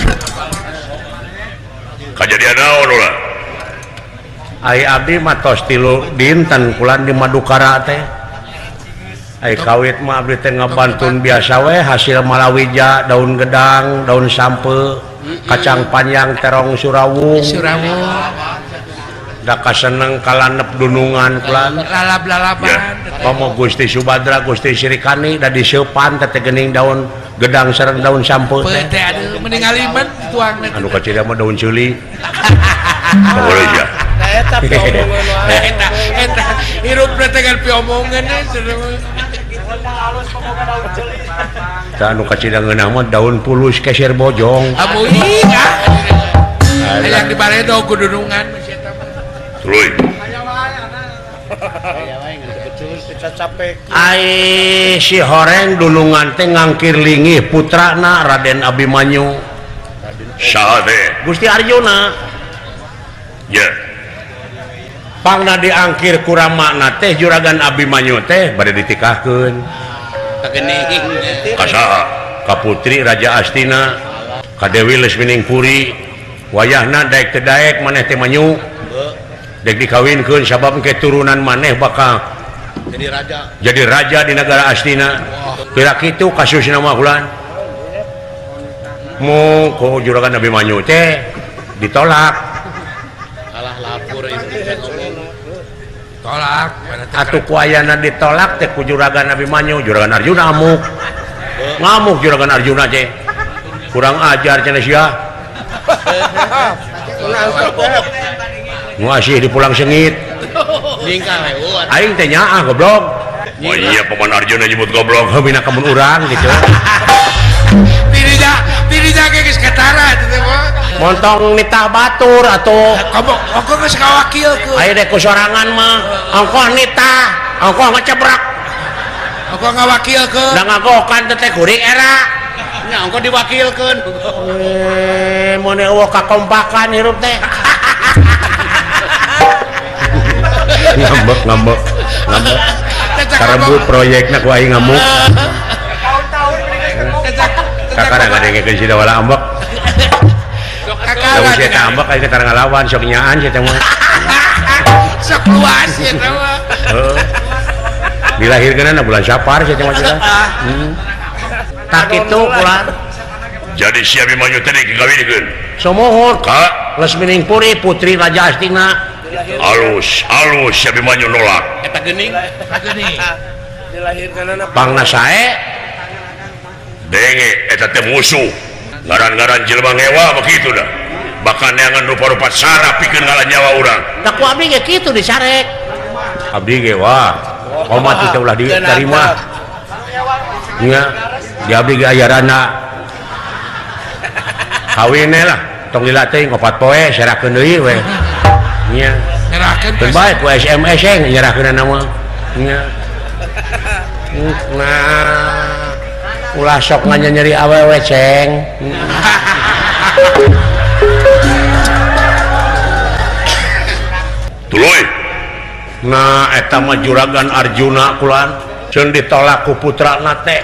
[SPEAKER 1] Kejadian naon ulah?
[SPEAKER 4] Ai abdi mah tos 3 dinten kulan di Madukara teh. Ai kawit mah abdi teh ngabantun biasa we hasil malawija, daun gedang, daun sampe, kacang panjang, terong surawung.
[SPEAKER 2] Surawung.
[SPEAKER 4] Da kaseneng kalanep dunungan kulan.
[SPEAKER 2] Lalab-lalaban.
[SPEAKER 4] Komo Gusti Subadra, Gusti Srikani da diseupan teh geuning daun gedang sareng daun sampe teh.
[SPEAKER 2] Teh aduh mending aliman tuang.
[SPEAKER 4] Anu kacida mah daun ceuli.
[SPEAKER 1] Boleh ya.
[SPEAKER 7] Eta piomongan wae.
[SPEAKER 2] Eta eta hirup teh kan piomongan
[SPEAKER 4] tah anu kacida ngeunah mah daun pulus keser bojong.
[SPEAKER 2] Amuing ah. Hayang dibaredo ku dunungan mah sia mah.
[SPEAKER 1] Tuluy.
[SPEAKER 4] Ai si horeng dunungan teh ngangkir lingih putrana Raden Abimanyu.
[SPEAKER 1] Saha teh?
[SPEAKER 4] Gusti Arjuna.
[SPEAKER 1] Ya.
[SPEAKER 4] Pangna diangkir kuramana teh Juragan Abimanyu teh bade ditikahkeun.
[SPEAKER 1] Ka saha?
[SPEAKER 4] Ka putri Raja Astina, ka Dewi Lesmining Puri. Wayahna daek teu daek maneh teh manyu. Daek dikawinkeun sabab engke turunan maneh bakal
[SPEAKER 3] jadi raja.
[SPEAKER 4] Jadi raja di negara Astina. Kira kitu kasusna mah ulan. Mu ku Juragan Abimanyu teh ditolak.
[SPEAKER 3] Alah lapor
[SPEAKER 2] tolak
[SPEAKER 4] atuh ku ayana ditolak teh ku Juragan Abimanyu, Juragan Arjuna amuk. Ngamuk Juragan Arjuna teh. Kurang ajar cenah sia. Nu asih dipulang sengit. Aing teh nyaah goblok.
[SPEAKER 1] Oh iya paman Arjuna nyebut goblok.
[SPEAKER 4] Heuh bina kamun urang gitu.
[SPEAKER 2] Dirinya geus katara teh mah.
[SPEAKER 4] Montong nitah batur atuh.
[SPEAKER 2] Komo ongkoh geus ngawakilkeun.
[SPEAKER 4] Aya deh ku sorangan mah. Ongkoh nitah, ongkoh ngecebrak.
[SPEAKER 2] Ongkoh ngawakilkeun.
[SPEAKER 4] Da ngagokan teh kuring era.
[SPEAKER 3] Nya ongkoh diwakilkeun.
[SPEAKER 4] Eh, mun eueuh kakompakan hirup teh. Ngambek ngambek ngambek. Karebut proyekna ku aing ngamuk. Kakara ngadengekeun si Dawala ambek. Lamun si eta ambek aing teh ngalawan sok nyaan si eta mah.
[SPEAKER 2] Sok luas si eta mah.
[SPEAKER 4] Heeh. Dilahirkeunna bulan Sapar si eta mah cenah. Tak kitu ulah.
[SPEAKER 1] Jadi si Abimanyu teh dikawinkeun.
[SPEAKER 4] Somohon
[SPEAKER 1] ka
[SPEAKER 4] Lesmining Puri putri Raja Astina.
[SPEAKER 1] Alus, alus si Abimanyu nolak.
[SPEAKER 3] Eta geuning.
[SPEAKER 2] Eta geuning.
[SPEAKER 7] Dilahirkeunna
[SPEAKER 4] pangna sae.
[SPEAKER 1] Denge eta teh musuh. Ngaran-ngaran jelema ngewa begitu dah. Bahkan neangan rupa-rupa cara pikeun ngalah nyawa urang.
[SPEAKER 4] Da ku abdi ge kitu disarek. Abdi ge wah, komat teh ulah diterima. Nya, di abdi ge aya rana. Kawin lah, tong lila teuing opat poe serahkeun deui we. Nya.
[SPEAKER 2] Nyerahkeun
[SPEAKER 4] teu bae ku SMS e nyerahkeunna mah. Nya. Nah, ulah sok nganyeri awewe ceng.
[SPEAKER 1] Tuluy.
[SPEAKER 4] Nah, eta mah Juragan Arjuna kulan ceun ditolak ku putrana teh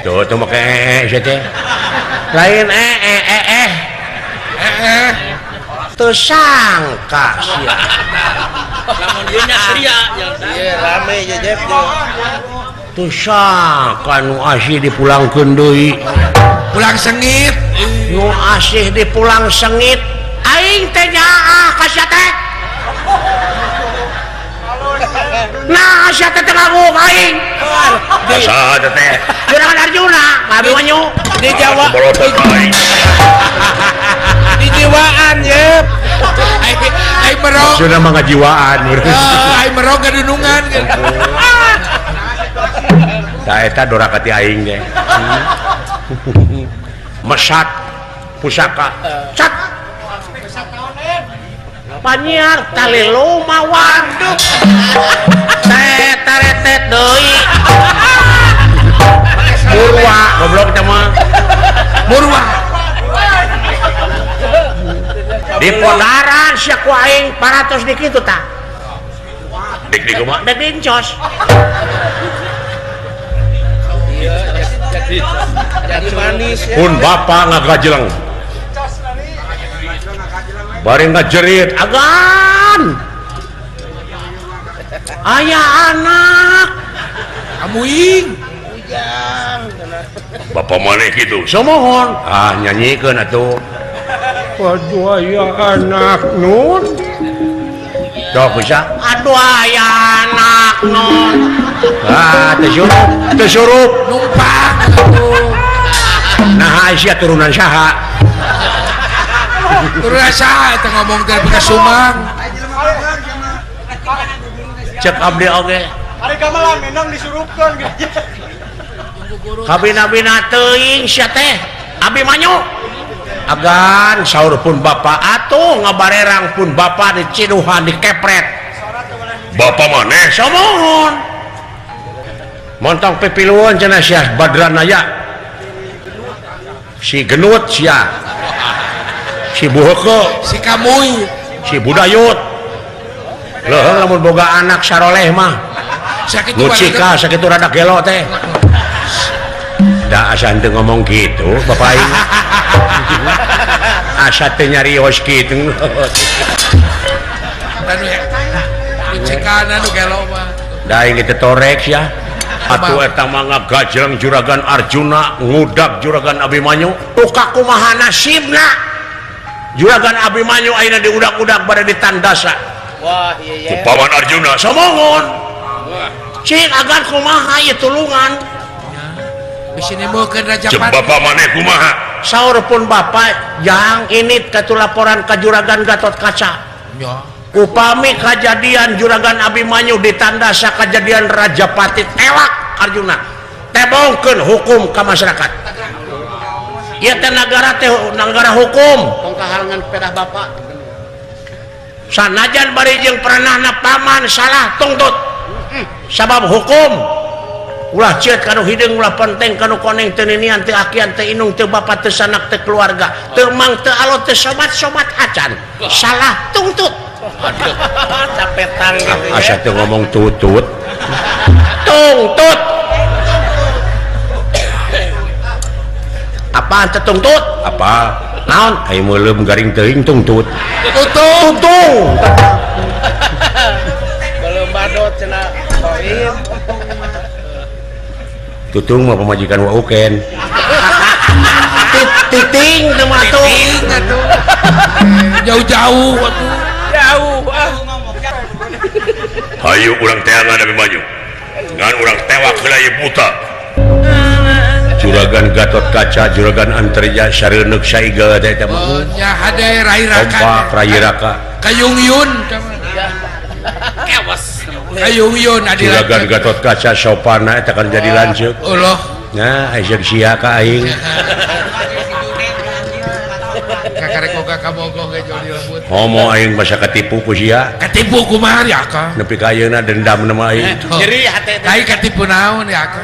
[SPEAKER 4] Tuh tuh make sia teh. Lain Teu sangka sia.
[SPEAKER 3] Lamun ieu nya sia.
[SPEAKER 7] Ieu rame jejep.
[SPEAKER 4] Teu sangka nu asih dipulangkeun deui.
[SPEAKER 2] Pulang sengit.
[SPEAKER 4] Nu asih dipulang sengit. Aing teh nyaah ka sia teh. Nah, sia teh ngamuk aing.
[SPEAKER 1] Saha teh?
[SPEAKER 4] Juragan Arjuna, Abimanyu.
[SPEAKER 7] Di Jawa. Di jiwaan ye.
[SPEAKER 2] Ai merong.
[SPEAKER 4] Maksudna mah ngajiwaan.
[SPEAKER 2] Ai merong gadunungan.
[SPEAKER 4] Tah eta doraka ti aing teh. Mesat pusaka. Cat. Panyiar tali lumawan. Teh taretet deui. Di podaran sia ku aing 400 di kitu tah.
[SPEAKER 1] Dik di kumaha?
[SPEAKER 4] Dek dincos.
[SPEAKER 7] Jadi manis ya.
[SPEAKER 4] Pun bapak ngagajeleng. Bari ngajerit agan. Aya anak
[SPEAKER 2] amuing.
[SPEAKER 1] Bapak maneh kitu.
[SPEAKER 4] Somohon. Ah nyanyikeun atuh. Aduh aya anak nun. Sok bisa. Aduh aya anak nun. Ah teu surup, teu surup
[SPEAKER 2] numpak atuh.
[SPEAKER 4] Nah sia turunan saha?
[SPEAKER 2] Turunan saha eta ngomong teh ka Sumang.
[SPEAKER 4] Cek abdi oge.
[SPEAKER 3] Ari gamelan menang disurupkeun gitu.
[SPEAKER 4] Kabina-bina teuing sia teh. Abimanyu. Agan saur pun bapak atuh ngabarerang pun bapak diciduhan dikepret.
[SPEAKER 1] Bapak maneh
[SPEAKER 4] somohon. Montong pipiluan cenah sia Badranaya. Si Genut sia. Si Buheke,
[SPEAKER 2] si Kamuy,
[SPEAKER 4] si Budayut. Leuheung lamun boga anak saroleh mah.
[SPEAKER 2] Sakitu
[SPEAKER 4] Ngucika sakitu rada gelo teh. Da asa henteu ngomong kitu bapak aing. Asa teu nyarios kitu.
[SPEAKER 2] Ngucikana nu gelo mah.
[SPEAKER 4] Da aing teh torek sia. Atuh eta mah ngagajleng juragan Arjuna ngudak juragan Abimanyu. Tuh kumaha nasibna? Juragan Abimanyu ayeuna diudak-udak bade ditandasa.
[SPEAKER 7] Wah iya iya.
[SPEAKER 1] Ku paman Arjuna
[SPEAKER 4] somongon. Cik agan kumaha ieu tulungan.
[SPEAKER 2] Bisi nimbulkeun Raja
[SPEAKER 1] Cek
[SPEAKER 2] Pati.
[SPEAKER 1] bapak maneh kumaha?
[SPEAKER 4] Saur pun bapak jang ini katu laporan ka juragan Gatot Kaca.
[SPEAKER 2] Nya.
[SPEAKER 4] Upami kajadian juragan Abimanyu ditandasa kajadian Raja Pati tewak Arjuna. Tebongkeun hukum ka masyarakat. Ieu teh nagara teh nagara hukum.
[SPEAKER 7] Tong kahalangan pedah bapak.
[SPEAKER 4] Sanajan bari jeung peranahna paman salah tungtut. Sabab hukum ulah ceut kanu hideung ulah penteng kanu koneng teu ninian teu akian teu inung teu bapa teu sanak teu keluarga teu mang teu alot teu sobat-sobat acan salah tungtut.
[SPEAKER 7] Aduh, capetan gitu ya.
[SPEAKER 4] Asa teu ngomong tutut. Tungtut. Apaan teu tungtut?
[SPEAKER 1] Apa?
[SPEAKER 4] Naon? Aya meuleum garing teuing tungtut.
[SPEAKER 2] Tutung.
[SPEAKER 4] Tutung.
[SPEAKER 7] Belum badot cenah toim.
[SPEAKER 4] Tutung mah pamajikan wa uken. Titing teu mah atuh.
[SPEAKER 2] Titing atuh. Jauh-jauh atuh.
[SPEAKER 7] Jauh ah.
[SPEAKER 1] Hayu urang teangan Abimanyu. Ngan urang tewak heula ieu buta.
[SPEAKER 4] Juragan Gatot Kaca, Juragan Antarja, Sareuneuh Saiga teh eta mah.
[SPEAKER 2] Nya hade Rai Raka.
[SPEAKER 4] Kompak Rai Raka.
[SPEAKER 2] Kayungyun.
[SPEAKER 7] Kewas.
[SPEAKER 2] Kayungyun adi
[SPEAKER 4] Juragan Gatot Kaca sopana eta kan jadi lanceuk.
[SPEAKER 2] Allah.
[SPEAKER 4] Nah, aya sia ka aing.
[SPEAKER 2] Kakarek boga kabogoh ge jol dilebut.
[SPEAKER 4] Homo aing basa katipu ku sia.
[SPEAKER 2] Katipu kumaha ya ka?
[SPEAKER 4] Nepi ka ayeuna dendam na mah aing.
[SPEAKER 7] Nyeri hate teh.
[SPEAKER 2] Aing katipu naon ya ka?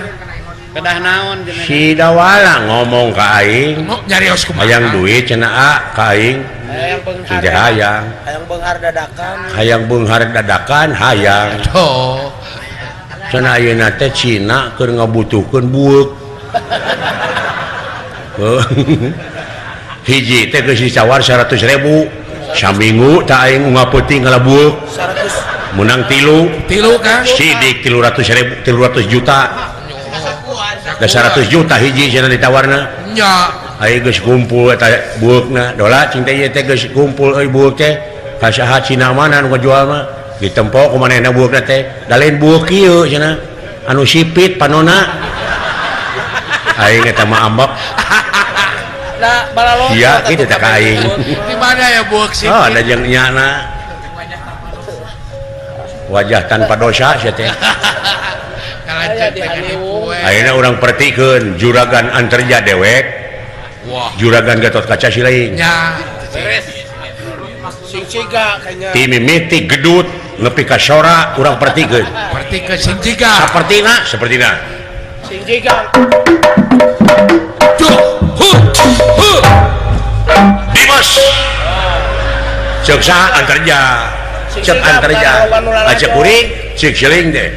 [SPEAKER 7] Kedah naon jenengan?
[SPEAKER 4] Si Dawala ngomong ka aing.
[SPEAKER 2] Nyarios kumaha?
[SPEAKER 4] Hayang duit cenah a ka aing.
[SPEAKER 7] Hayang beunghar.
[SPEAKER 4] Teu hayang.
[SPEAKER 7] Hayang beunghar dadakan.
[SPEAKER 4] Hayang beunghar dadakan hayang.
[SPEAKER 2] Aduh.
[SPEAKER 4] Cenah ayeuna teh Cina keur ngabutuhkeun bueuk. Hiji teh geus ditawar 100.000. Saminggu tah aing unggal peuting ngalabueuk.
[SPEAKER 7] 100
[SPEAKER 4] menang tilu.
[SPEAKER 2] Tilu kan?
[SPEAKER 4] Sidik 300.000 300 juta. Da 100 juta hiji cenah ditawarna.
[SPEAKER 2] Nya.
[SPEAKER 4] Aing geus kumpul eta bueukna. Dola cing teh ieu teh geus kumpul euy bueuk teh. Ka saha Cina mana nu ngajual mah? Ditempo ku manehna bueukna teh. Da lain bueuk kieu cenah. Anu sipit panona. Aing eta mah ambek.
[SPEAKER 7] Da balalon.
[SPEAKER 4] Iya kitu teh ka aing.
[SPEAKER 2] Di mana ya bueuk sipit?
[SPEAKER 4] Oh, da jeung nyana. Wajah tanpa dosa sia teh. Ayeuna urang pertikeun juragan Antarja dewek.
[SPEAKER 2] Wah.
[SPEAKER 4] Juragan Gatot Kaca si lain.
[SPEAKER 2] Nya.
[SPEAKER 7] Beres. Sing ciga kayaknya.
[SPEAKER 4] Ti mimiti gedut nepi ka sora urang pertikeun.
[SPEAKER 2] Pertikeun sing ciga.
[SPEAKER 4] Sapertina, sapertina.
[SPEAKER 7] Sing ciga.
[SPEAKER 2] Duh, hu, hu.
[SPEAKER 1] Dimas.
[SPEAKER 4] Cek saha antarja. Cek antarja. Acek kuring, cek siling teh.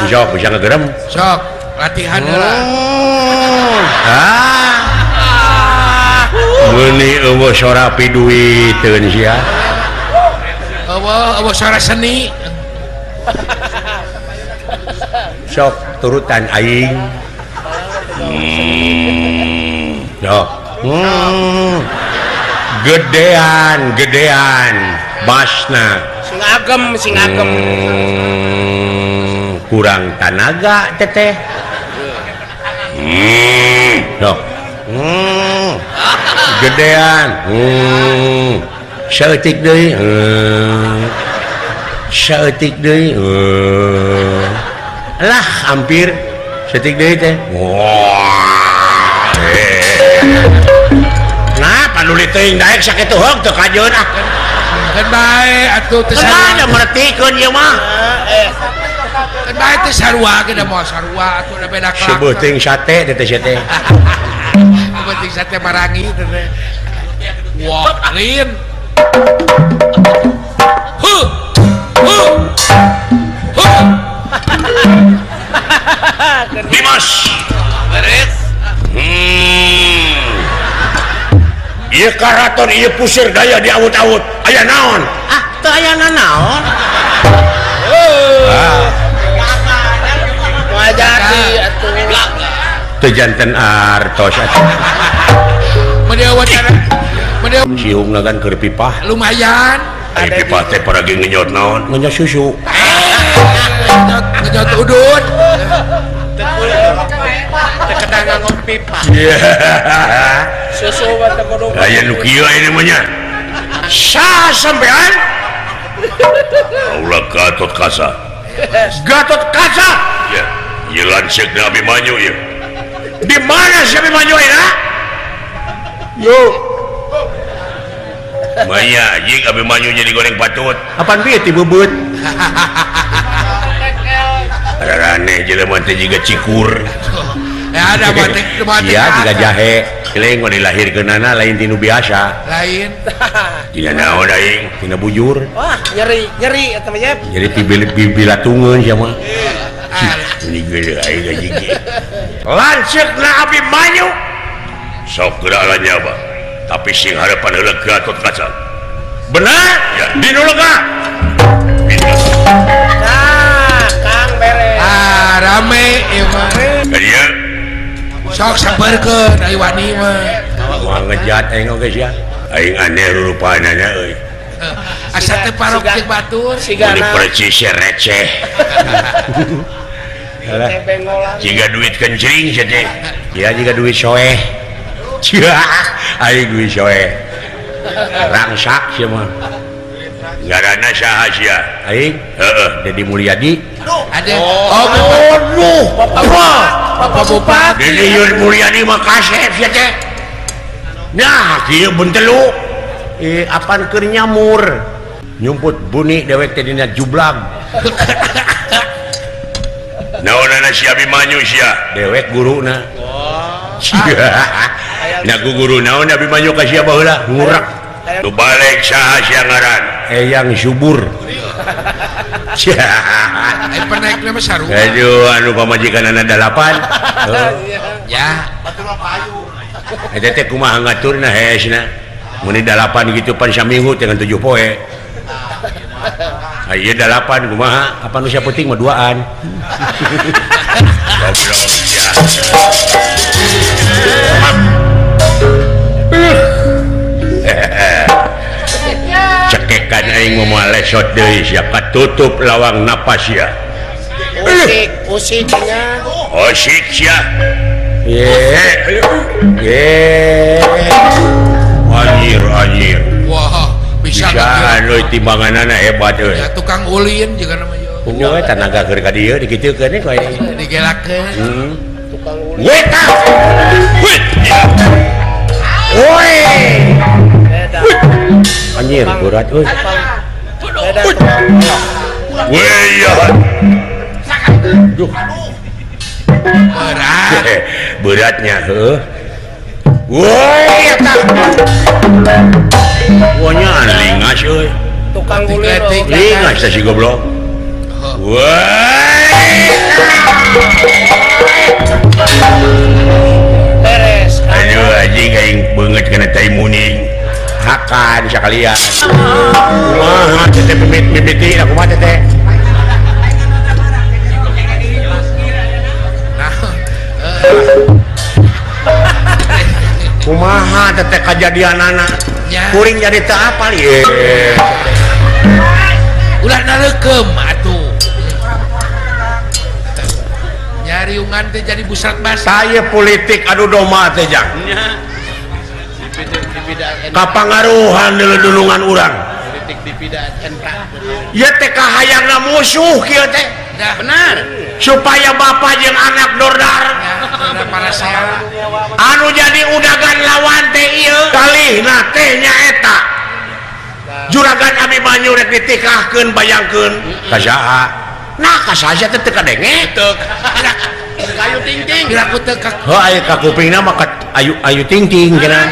[SPEAKER 4] Bisa bisa ngegerem.
[SPEAKER 2] Sok, latihan heula.
[SPEAKER 4] Ah. Meuni eueuh sora piduiteun sia.
[SPEAKER 2] Eueuh eueuh sora seni.
[SPEAKER 4] Sok turutan aing. Sok. Gedean, gedean basna.
[SPEAKER 7] Sing agem, sing agem.
[SPEAKER 4] Kurang tanaga teteh. Sok. Gedean. Saeutik deui. Saeutik deui. Lah hampir saeutik deui teh. Wah. Nah, panuli teuing daek sakitu heug teu kajeun ah.
[SPEAKER 2] Keun bae atuh teu
[SPEAKER 4] sarua. Mertikeun ieu mah.
[SPEAKER 2] Keun bae teu sarua ge da moal sarua atuh da beda karakter.
[SPEAKER 4] Sebeuting sate teh teh teh.
[SPEAKER 2] Sebeuting sate marangi teh. Wah, lain. Huh. Huh. Huh.
[SPEAKER 1] Dimas.
[SPEAKER 7] Beres.
[SPEAKER 1] Ieu karaton ieu pusir daya diawut-awut. Aya naon?
[SPEAKER 4] Ah, teu aya naon.
[SPEAKER 7] Ah. Moal jadi atuh.
[SPEAKER 4] Teu janten artos atuh.
[SPEAKER 2] Meuni wawancara. Meuni
[SPEAKER 4] siungna kan keur pipah.
[SPEAKER 2] Lumayan.
[SPEAKER 1] Ai pipah teh paragi ngenyot naon?
[SPEAKER 4] Ngenyot susu.
[SPEAKER 2] Ngenyot udun.
[SPEAKER 7] Teu nganggo pipa. Susu mah teu kudu.
[SPEAKER 1] Aya nu kieu aya mah nya. Saha sampean? Kaula Gatot Kaca.
[SPEAKER 4] Gatot Kaca?
[SPEAKER 1] Ya, ieu lanceuk Abimanyu ieu.
[SPEAKER 4] Di mana si Abimanyu ayeuna?
[SPEAKER 1] Yo. Maya jeung Abimanyu jadi goreng patut.
[SPEAKER 4] Apaan bieu ti beubeut?
[SPEAKER 1] Rarane jelema teh jiga cikur.
[SPEAKER 2] Ya ada batik batik.
[SPEAKER 4] Iya jiga jahe. Leueng mah dilahirkeunana lain tinu biasa.
[SPEAKER 2] Lain.
[SPEAKER 1] Tina naon aing?
[SPEAKER 4] Tina bujur.
[SPEAKER 7] Wah, nyeri, nyeri eta mah Yep.
[SPEAKER 4] Jadi pibilatungeun sia mah.
[SPEAKER 1] Ini geuleuh aing gaji ge.
[SPEAKER 4] Lanceukna Abimanyu.
[SPEAKER 1] Sok geura lanyaba. Tapi sing harapan heula Gatot Kaca.
[SPEAKER 4] Benar?
[SPEAKER 1] Ya,
[SPEAKER 4] di nu lega.
[SPEAKER 7] Nah, Kang beres.
[SPEAKER 2] Ah, rame ieu mah.
[SPEAKER 1] Ka dieu.
[SPEAKER 2] Sok sabarkeun ai wani mah.
[SPEAKER 4] Moal ngejat aing oge sia.
[SPEAKER 1] Aing aneh rurupanana euy.
[SPEAKER 2] Asa teh parok jeung batur.
[SPEAKER 1] Meuni percis receh. Jiga duit kencring sia teh.
[SPEAKER 4] Ya jiga duit soeh. Aing duit soeh. Rangsak sia mah.
[SPEAKER 1] Ngaranna saha sia?
[SPEAKER 4] Aing?
[SPEAKER 1] Heeh,
[SPEAKER 4] Dedi Mulyadi.
[SPEAKER 2] Ada.
[SPEAKER 4] Oh, aduh,
[SPEAKER 2] Bapak Bupati.
[SPEAKER 4] Dedi Mulyadi mah kasep sia teh. Nah, kieu bentelu. Apan keur nyamur. Nyumput buni dewek teh dina jublag.
[SPEAKER 1] Naonana si Abimanyu sia?
[SPEAKER 4] Dewek guruna. Oh. Nah, ku guru naon Abimanyu ka sia baheula? Ngurak.
[SPEAKER 1] Nu balik saha sia ngaran?
[SPEAKER 4] Eyang Subur.
[SPEAKER 2] Ai penaikna mah sarua.
[SPEAKER 4] Aduh, anu pamajikanana 8.
[SPEAKER 2] Ya.
[SPEAKER 4] Eta teh kumaha ngaturna hesna. Mun 8 gitu pan saminggu teh 7 poe. Ieu 8 kumaha? Apa nu sapenting mah duaan.
[SPEAKER 1] Goblok sia.
[SPEAKER 4] Cekekan aing moal lesot deui sia katutup lawang napas sia.
[SPEAKER 7] Usik, usik nya.
[SPEAKER 1] Usik sia.
[SPEAKER 4] Ye. Ye.
[SPEAKER 1] Anjir, anjir.
[SPEAKER 2] Wah, bisa
[SPEAKER 4] anu timbanganana hebat euy.
[SPEAKER 2] Ya tukang ulin juga namanya.
[SPEAKER 4] Punya we tanaga keur ka dieu dikitukeun we ku aing.
[SPEAKER 2] Digelakeun.
[SPEAKER 4] Heeh.
[SPEAKER 7] Tukang ulin.
[SPEAKER 4] We tah. Woi. Anjir berat euy.
[SPEAKER 1] Weh ya.
[SPEAKER 4] Duh.
[SPEAKER 2] Berat.
[SPEAKER 4] Beratnya heuh. Woi eta. Wonya lingas euy.
[SPEAKER 7] Tukang gulir.
[SPEAKER 4] Lingas teh si goblok. Woi.
[SPEAKER 7] Beres.
[SPEAKER 4] Aduh anjing aing beungeut kana tai muning. Hakan sakalian. Kumaha teh mimiti kumaha teh? Kumaha teh kajadianana? Kuring jadi teu apal ieu.
[SPEAKER 2] Ulah nareukeum atuh. Nyariungan teh jadi busrat basah.
[SPEAKER 4] Saya politik adu domba teh jang. Kapangaruhan dulungan urang.
[SPEAKER 7] Politik dipidaan
[SPEAKER 4] ieu teh kahayangna musuh kieu teh.
[SPEAKER 7] Benar.
[SPEAKER 4] Supaya bapak jeung anak dordar. Anu jadi udagan lawan teh ieu. Kalihna teh nyaeta. Juragan Abimanyu rek ditikahkeun bayangkeun ka saha? Nah ka saha teh teu kadenge.
[SPEAKER 7] Teu. Ayu ting ting.
[SPEAKER 2] Piraku teu ka.
[SPEAKER 4] Heuh aya ka kupingna mah ka ayu ayu ting ting cenah.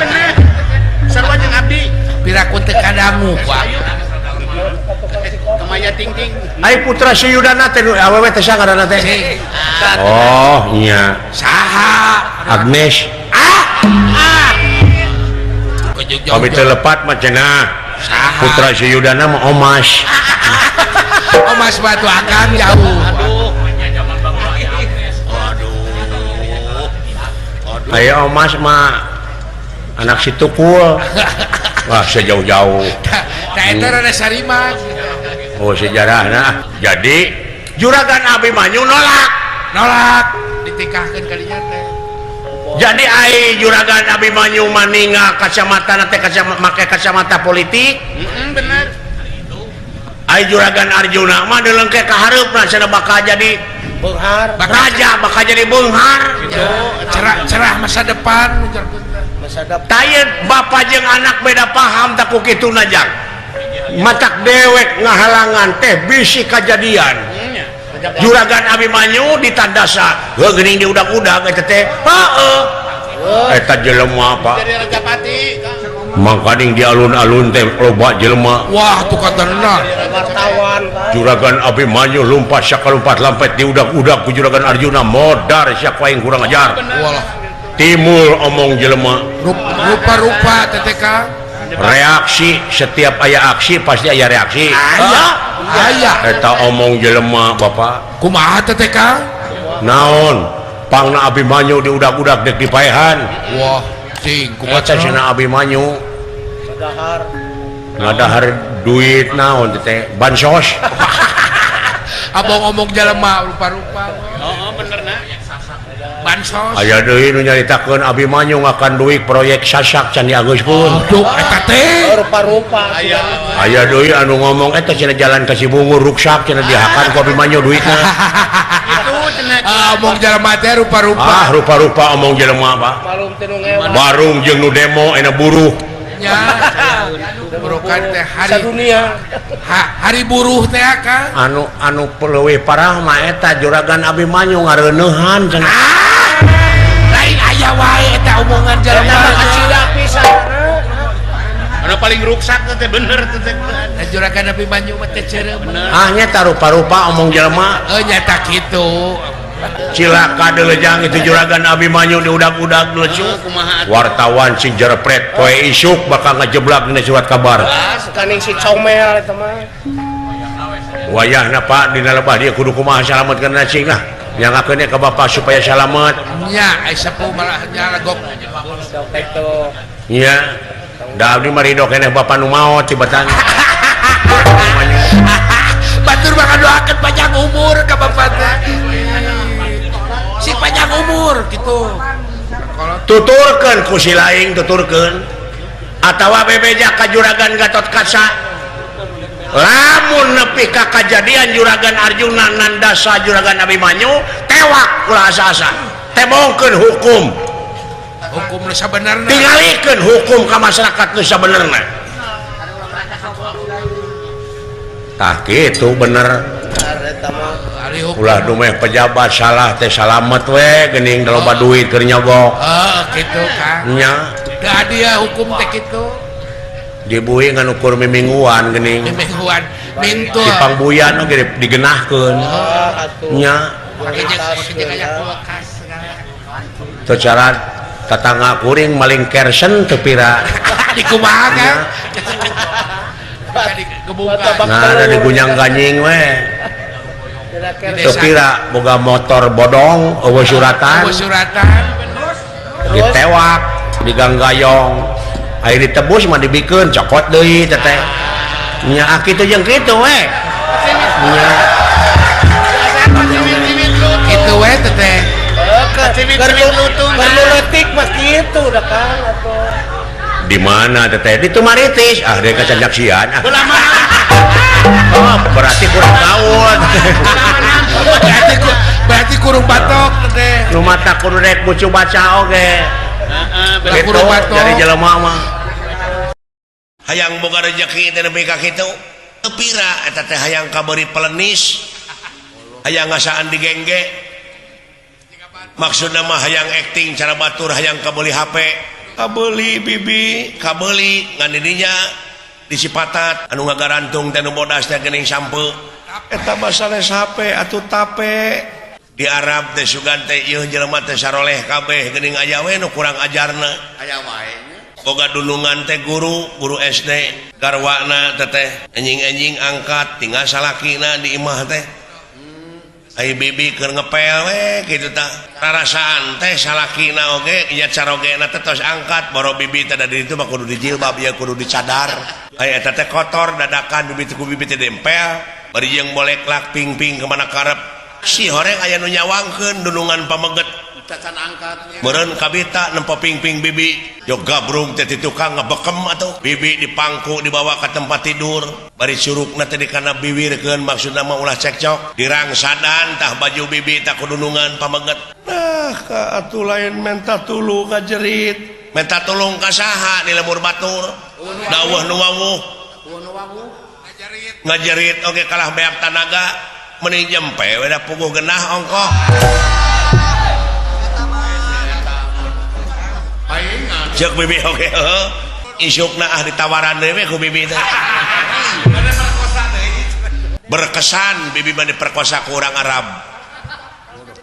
[SPEAKER 7] Sarua jeung abdi.
[SPEAKER 2] Piraku teu kadangu ku abdi.
[SPEAKER 7] Kamaya ting ting.
[SPEAKER 4] Ai putra Suyudana teh nu awewe teh saha ngaranna teh? Oh nya.
[SPEAKER 2] Saha?
[SPEAKER 4] Agnes.
[SPEAKER 2] Ah. Ah.
[SPEAKER 4] Kami teu lepat mah cenah. Putra Suyudana mah Omas.
[SPEAKER 2] Omas batu akang jauh.
[SPEAKER 7] Aduh.
[SPEAKER 4] Aduh. Ayo Omas mah anak si Tukul. Wah, sejauh-jauh.
[SPEAKER 2] Tah eta rada sarima.
[SPEAKER 4] Oh, sejarahna. Jadi Juragan Abimanyu nolak.
[SPEAKER 2] Nolak ditikahkeun kalinya teh.
[SPEAKER 4] Jadi ai Juragan Abimanyu maninga kacamata teh kacamata make kacamata politik.
[SPEAKER 7] Heeh, bener.
[SPEAKER 4] Ai Juragan Arjuna mah deulengke ka hareupna cenah bakal jadi
[SPEAKER 7] beunghar.
[SPEAKER 4] Raja bakal jadi beunghar.
[SPEAKER 2] Cerah cerah masa depan
[SPEAKER 7] masa depan.
[SPEAKER 4] Tayeun bapa jeung anak beda paham tak ku kituna jang. Matak dewek ngahalangan teh bisi kajadian. Juragan Abimanyu ditandasa heuh geuning diudag-udag eta teh heueuh eta jelema Pak
[SPEAKER 7] jadi Rajapati
[SPEAKER 4] mangkaning di alun-alun teh loba jelema.
[SPEAKER 2] Wah tuh katerna
[SPEAKER 7] wartawan
[SPEAKER 4] Juragan Abimanyu lumpat sakalumpat lampet diudag-udag ku Juragan Arjuna modar sia ku aing kurang ajar.
[SPEAKER 2] Walah
[SPEAKER 4] timul omong jelema
[SPEAKER 2] rupa-rupa TTK
[SPEAKER 4] reaksi setiap aya aksi pasti aya reaksi.
[SPEAKER 2] Aya
[SPEAKER 4] eta omong jelema bapak
[SPEAKER 2] kumaha teh Kang
[SPEAKER 4] naon pangna Abimanyu diudag-udag dek dipaehan.
[SPEAKER 2] Wah cing kumaha
[SPEAKER 4] cenah Abimanyu
[SPEAKER 7] ngadahar
[SPEAKER 4] ngadahar duit naon teh bansos.
[SPEAKER 2] Abong omong jelema rupa-rupa.
[SPEAKER 7] Heeh bener na
[SPEAKER 2] bansos.
[SPEAKER 4] Aya deui nu nyaritakeun Abimanyu ngakan duit proyek sasak can diageuskeun.
[SPEAKER 2] Aduh eta teh
[SPEAKER 7] rupa-rupa. Aya
[SPEAKER 4] aya deui anu ngomong eta cenah jalan ka Cibungur ruksak cenah dihakan ku Abimanyu duitna.
[SPEAKER 7] Itu cenah
[SPEAKER 2] omong jelema teh rupa-rupa.
[SPEAKER 4] Ah rupa-rupa omong jelema Pak.
[SPEAKER 7] Barung teh nu ngewa.
[SPEAKER 4] Barung jeung nu demo ena buruh.
[SPEAKER 2] Nya. Burukan teh hari
[SPEAKER 7] sadunia.
[SPEAKER 2] Hari buruh teh Kang.
[SPEAKER 4] Anu anu leuwih parah mah eta Juragan Abimanyu ngareuneuhan cenah.
[SPEAKER 2] Lain aya wae eta omongan jelema
[SPEAKER 7] kacida pisan. Anu paling ruksak teh bener teh.
[SPEAKER 2] Da Juragan Abimanyu mah teh ceureum.
[SPEAKER 4] Ah nya rupa-rupa omong jelema.
[SPEAKER 2] Heuh nyata kitu.
[SPEAKER 4] Cilaka deulejang itu Juragan Abimanyu diudag-udag lucu. Wartawan sing jerepret poe isuk bakal ngejeblak dina surat kabar.
[SPEAKER 7] Kaning si comel eta mah.
[SPEAKER 4] Wayahna Pak dina lebah dia kudu kumaha salametkeun cing lah. Nyangakeun ka bapak supaya salamet.
[SPEAKER 2] Nya ai sepuh malah nya legok.
[SPEAKER 4] Nya. Da abdi mah ridho keneh bapak nu maot tibatan.
[SPEAKER 2] Batur mah ngadoakeun panjang umur ka bapak teh. Si panjang umur gitu.
[SPEAKER 4] Tuturkeun ku si laing tuturkeun. Atawa bebeja ka Juragan Gatotkaca. Lamun nepi ka kajadian Juragan Arjuna nandasa Juragan Abimanyu tewak ulah asa-asa. Tebongkeun hukum.
[SPEAKER 2] Hukum nu sabenerna.
[SPEAKER 4] Tingalikeun hukum ka masyarakat nu sabenerna. Tah kitu bener. Ulah dumeh pejabat salah teh salamet we geuning da loba duit keur nyogok.
[SPEAKER 2] Heeh kitu Kang.
[SPEAKER 4] Nya.
[SPEAKER 2] Da dia hukum teh kitu.
[SPEAKER 4] Dibui ngan ukur mimingguan geuning.
[SPEAKER 2] Mimingguan mintul.
[SPEAKER 4] Di pangbuyan oge digenahkeun. Nya. Teu cara tatangga kuring maling kersen teu pira.
[SPEAKER 2] Di kumaha Kang?
[SPEAKER 4] Nah, ada digunyang ganying we. Teu pira boga motor bodong eueuh suratan. Ditewak, diganggayong. Aya ditebus mah dibikeun cokot deui teh teh. Nya kitu jeung kitu we. Nya.
[SPEAKER 2] Kitu we teh teh.
[SPEAKER 7] Keur leutik mah kitu da Kang atuh.
[SPEAKER 4] Di mana teteh? Di Tumaritis. Ah, dari kacanjaksian. Ah. Oh, berarti kurang tahun.
[SPEAKER 2] Berarti kurang batok teteh.
[SPEAKER 4] Nu mata kudu rek bucu baca oge.
[SPEAKER 2] Heeh,
[SPEAKER 4] kurang batok. Dari jelema mah.
[SPEAKER 1] Hayang boga rezeki teh nepi ka kitu. Teu pira eta teh hayang kabeuri pelenis. Hayang ngasaan digengge. Maksudna mah hayang acting cara batur hayang kabeuli HP. Kabeli bibi kabeli ngan didinya disipatat anu ngagarantung teh nu bodas teh geuning sampe eta mah sanes HP atuh tape di Arab teh sugan teh ieu jelema teh saroleh kabeh geuning aya we nu kurang ajarna
[SPEAKER 3] aya wae nya
[SPEAKER 1] boga dunungan teh guru guru SD garwana teh teh anjing-anjing angkat tinggal salakina di imah teh ai bibi keur ngepel we kitu tah rarasaan teh salakina oge nya carogena teh tos angkat boro bibi teh da di ditu mah kudu dijilbab ieu kudu dicadar ai eta teh kotor dadakan bibi teh ku bibi teh dempel bari jeung boleklak ping-ping kemana karep si horeng aya nu nyawangkeun dunungan pameget
[SPEAKER 3] cacan angkat
[SPEAKER 1] meureun kabita nempo ping-ping bibi yo gabrung teh di tukang ngebekem atuh bibi dipangku dibawa ka tempat tidur bari curugna teh dikana biwirkeun maksudna mah ulah cekcok dirangsadan tah baju bibi tah kudunungan pameget nah ka atuh lain menta tulung ngajerit menta tulung ka saha di lembur batur daweuh nu wawuh ngajerit oge kalah beak tanaga meuni jempe we da puguh genah ongkoh cek bibi oke isukna ah ditawaran deui we ku bibi teh berkesan bibi mah diperkosa ku urang Arab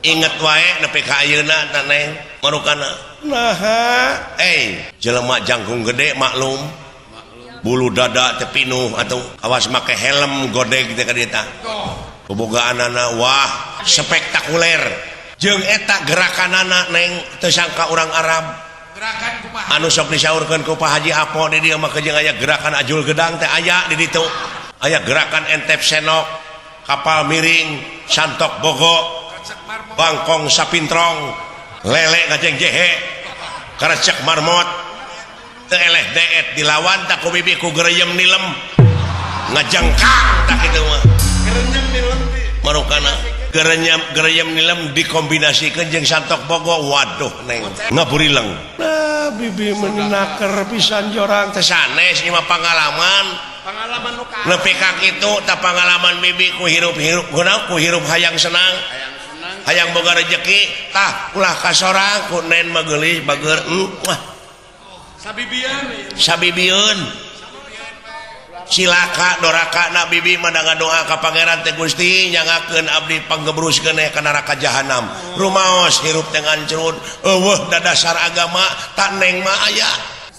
[SPEAKER 1] inget wae nepi ka ayeuna teh neng marukana naha jelema jangkung gede maklum bulu dada teh pinuh atuh awas make helm godeg teh ka dieu tah bobogaanana wah spektakuler jeung eta gerakanana neng teu sangka urang Arab anu sok disaurkeun ku Pak Haji Apo di dieu mah jeung aya gerakan ajul gedang teh aya di ditu aya gerakan entep senok kapal miring santok bogo bangkong sapintrong lele ngajeng jehe karecek marmot teu eleh deet dilawan tak ku bibi ku gereyem nilem ngajengkang tah kitu mah
[SPEAKER 3] gereyem nilem
[SPEAKER 1] marukana gereyem nilem dikombinasikeun jeung santok bogo waduh neng ngaburileng nah bibi menaker pisan jorang teh sanes ieu mah pangalaman
[SPEAKER 3] pangalaman nu ka
[SPEAKER 1] nepi ka kitu tah pangalaman bibi ku hirup-hirup kunaon ku hirup hayang senang hayang boga rejeki tah ulah ka sorang ku nen mah geulis bager wah
[SPEAKER 3] sabibieun
[SPEAKER 1] sabibieun silaka doraka na bibi mah ngadoa ka pangeran teh Gusti nyangakeun abdi panggebruskeun ka neraka jahanam rumaos hirup teh ngancrud eueuh da dasar agama tak neng mah aya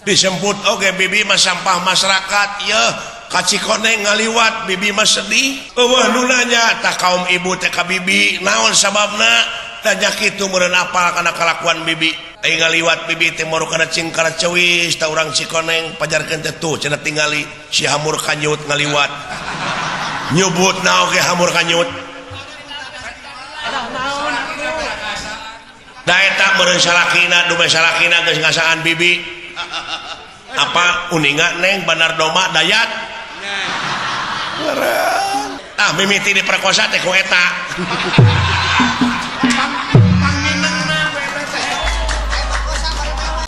[SPEAKER 1] disemput oge bibi mah sampah masyarakat yeuh ka Cikoneng ngaliwat bibi mah sedih eueuh nu nanya tah kaum ibu teh ka bibi naon sababna tanya kitu meureun apal kana kalakuan bibi ai ngaliwat bibi teh moru kana cingkara ceuis ta urang Cikoneng pajarkeun teh tuh cenah tingali si hamur kanyut ngaliwat nyebutna oge hamur kanyut da eta meureun salakina dume salakina geus ngasaan bibi apa uninga neng Bandar Doma Dayat tah mimiti diperkosa teh ku eta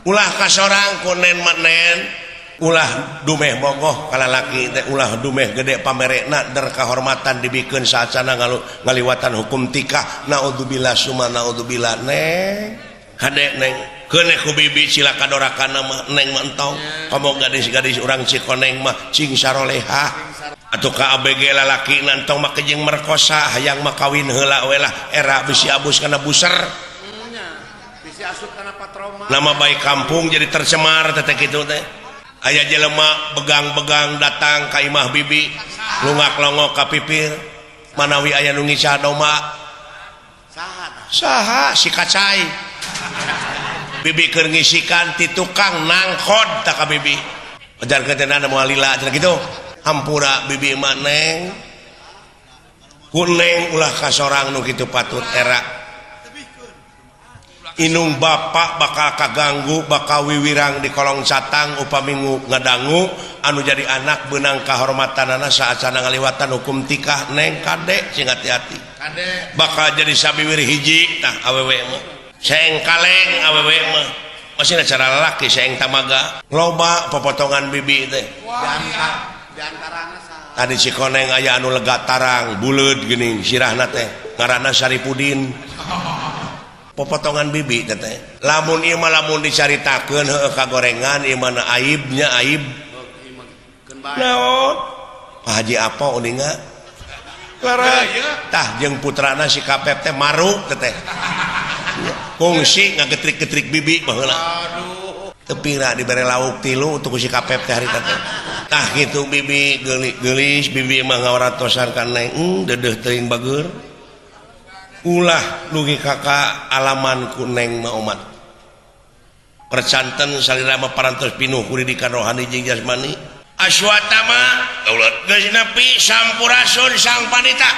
[SPEAKER 1] ulah ka sorang ku nen mah nen Ulah dumeh mogoh kalalaki teh ulah dumeh gede pamerekna der kahormatan dibikeun saacana ngaliwatan hukum tikah. Naudzubillah summa naudzubillah neng. Kade neng keun ku bibi cilaka dorakana mah neng mah entong. Komo gadis-gadis urang Cikoneng mah cing sarolehah. Atuh ka ABG lalaki nantong mah kejeng merkosa hayang mah kawin heula we lah era bisi abus kana buser. Nama baik kampung jadi tercemar teh kitu teh. Aya jelema begang-begang datang ka imah bibi lungak-longok ka pipir manawi aya nu ngica domba. Saha si kacai. Bibi keur ngisikan ti tukang nangkod ta ka bibi. Ajarkeun teh moal lila cenah kitu. Hampura bibi mah neng. Ku neng ulah ka sorang nu kitu patut era. Inung bapak bakal kaganggu bakal wiwirang di kolong catang upami ngadangu anu jadi anak benang kahormatanana saacana ngaliwatan hukum tikah neng kade sing hati-hati. Bakal jadi sabiwir hiji tah awewe mah. Saeng kaleng awewe mah. Masih cara lalaki saeng tamaga. Loba popotongan bibi teh. Tadi Cikoneng aya anu lega tarang buleud geuning sirahna teh ngaranna Saripudin. Popotongan bibi teh. Lamun ieu mah lamun dicaritakeun heueuh kagorengan ieu mah aibnya aib. Naon? Pak Haji apa uninga? Lara. Tah jeung putrana si Kapep teh maruk teh. Kungsi ngagetrik-getrik bibi baheula. Aduh. Teu pira dibere lauk tilu untuk si Kapep teh harita teh. Tah kitu bibi geulis bibi mah ngawaratosan ka neng dedeuh teuing bageur. Ulah dugi kakak alaman ku neng mah omat. Percanten salira mah parantos pinuh ku didikan rohani jeung jasmani. Aswatama geus nepi sampurasun sang panita.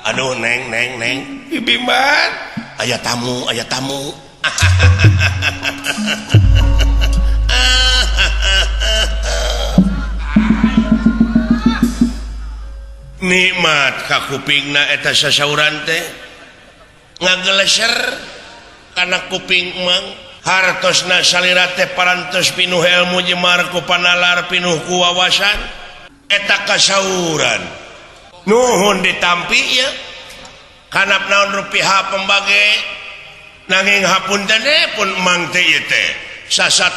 [SPEAKER 1] Aduh neng neng neng bibi mah aya tamu aya tamu. Nikmat ka kupingna eta sasauran teh ngageleser kana kuping mang hartosna salira teh parantos pinuh ilmu jemar ku panalar pinuh ku wawasan eta kasauran nuhun ditampi ieu kanap naon rupiah pembage nanging hapunten pun mang teh ieu teh sasat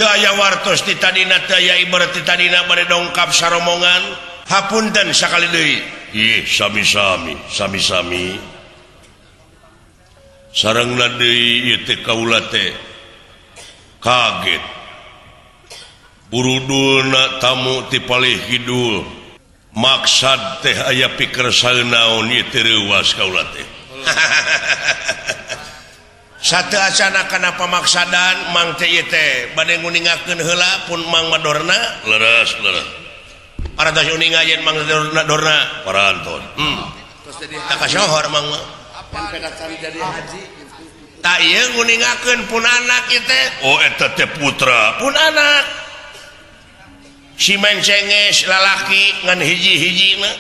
[SPEAKER 1] teu aya wartos ti tadina teu aya ibarat ti tadina bade dongkap saromongan hapunten sakali deui. Ih sami-sami sami-sami sarengna deui ieu teh kaula teh kaget burudulna tamu ti palih kidul maksad teh aya pikersa naon ieu teh reuwas kaula teh. Sateu acana kana pamaksadan mang teh ieu teh bade nguningakeun heula pun mang madorna leres leres. Parantos uninga yen mang dorna dorna parantos. Tak kasohor mang mah.
[SPEAKER 3] Jadi haji.
[SPEAKER 1] Tak ieu nguningakeun pun anak ieu teh. Oh eta teh putra pun anak. Si mencenges lalaki ngan hiji-hijina.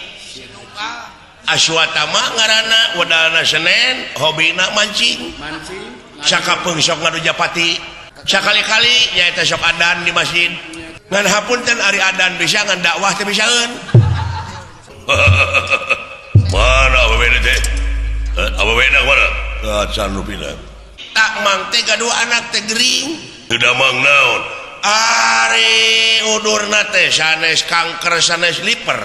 [SPEAKER 1] Aswatama ngaranna wadalna Senen hobina mancing.
[SPEAKER 3] Mancing.
[SPEAKER 1] Sakapeung sok ngadu japati. Sakali-kali nyaeta sok adan di masjid. Ngan hapunten ari adan bisa ngan dakwah teh bisaeun. Mana awewe teh? Awewe na mana? Acan rupina. Tak mang teh gaduh anak teh gering. Teu damang naon? Ari udurna teh sanes kanker sanes liver.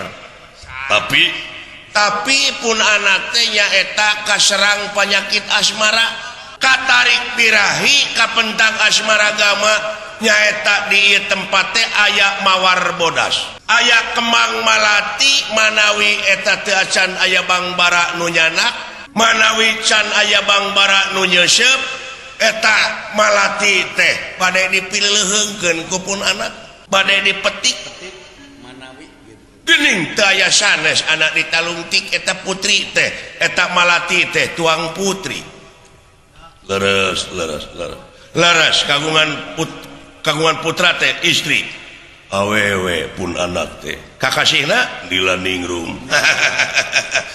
[SPEAKER 1] Tapi pun anak teh nyaeta kaserang penyakit asmara, katarik birahi kapentang asmara gama. Nyaeta di ieu tempat teh aya mawar bodas aya kemang malati manawi eta teu acan aya bangbara nu nyanak manawi can aya bangbara nu nyeuseup eta malati teh bade dipileuheungkeun ku pun anak bade dipetik
[SPEAKER 3] manawi
[SPEAKER 1] geuning teu aya sanes anak ditalungtik eta putri teh eta malati teh tuang putri leres leres leres leres kagungan putra teh istri awewe pun anak teh kakasihna di landing room.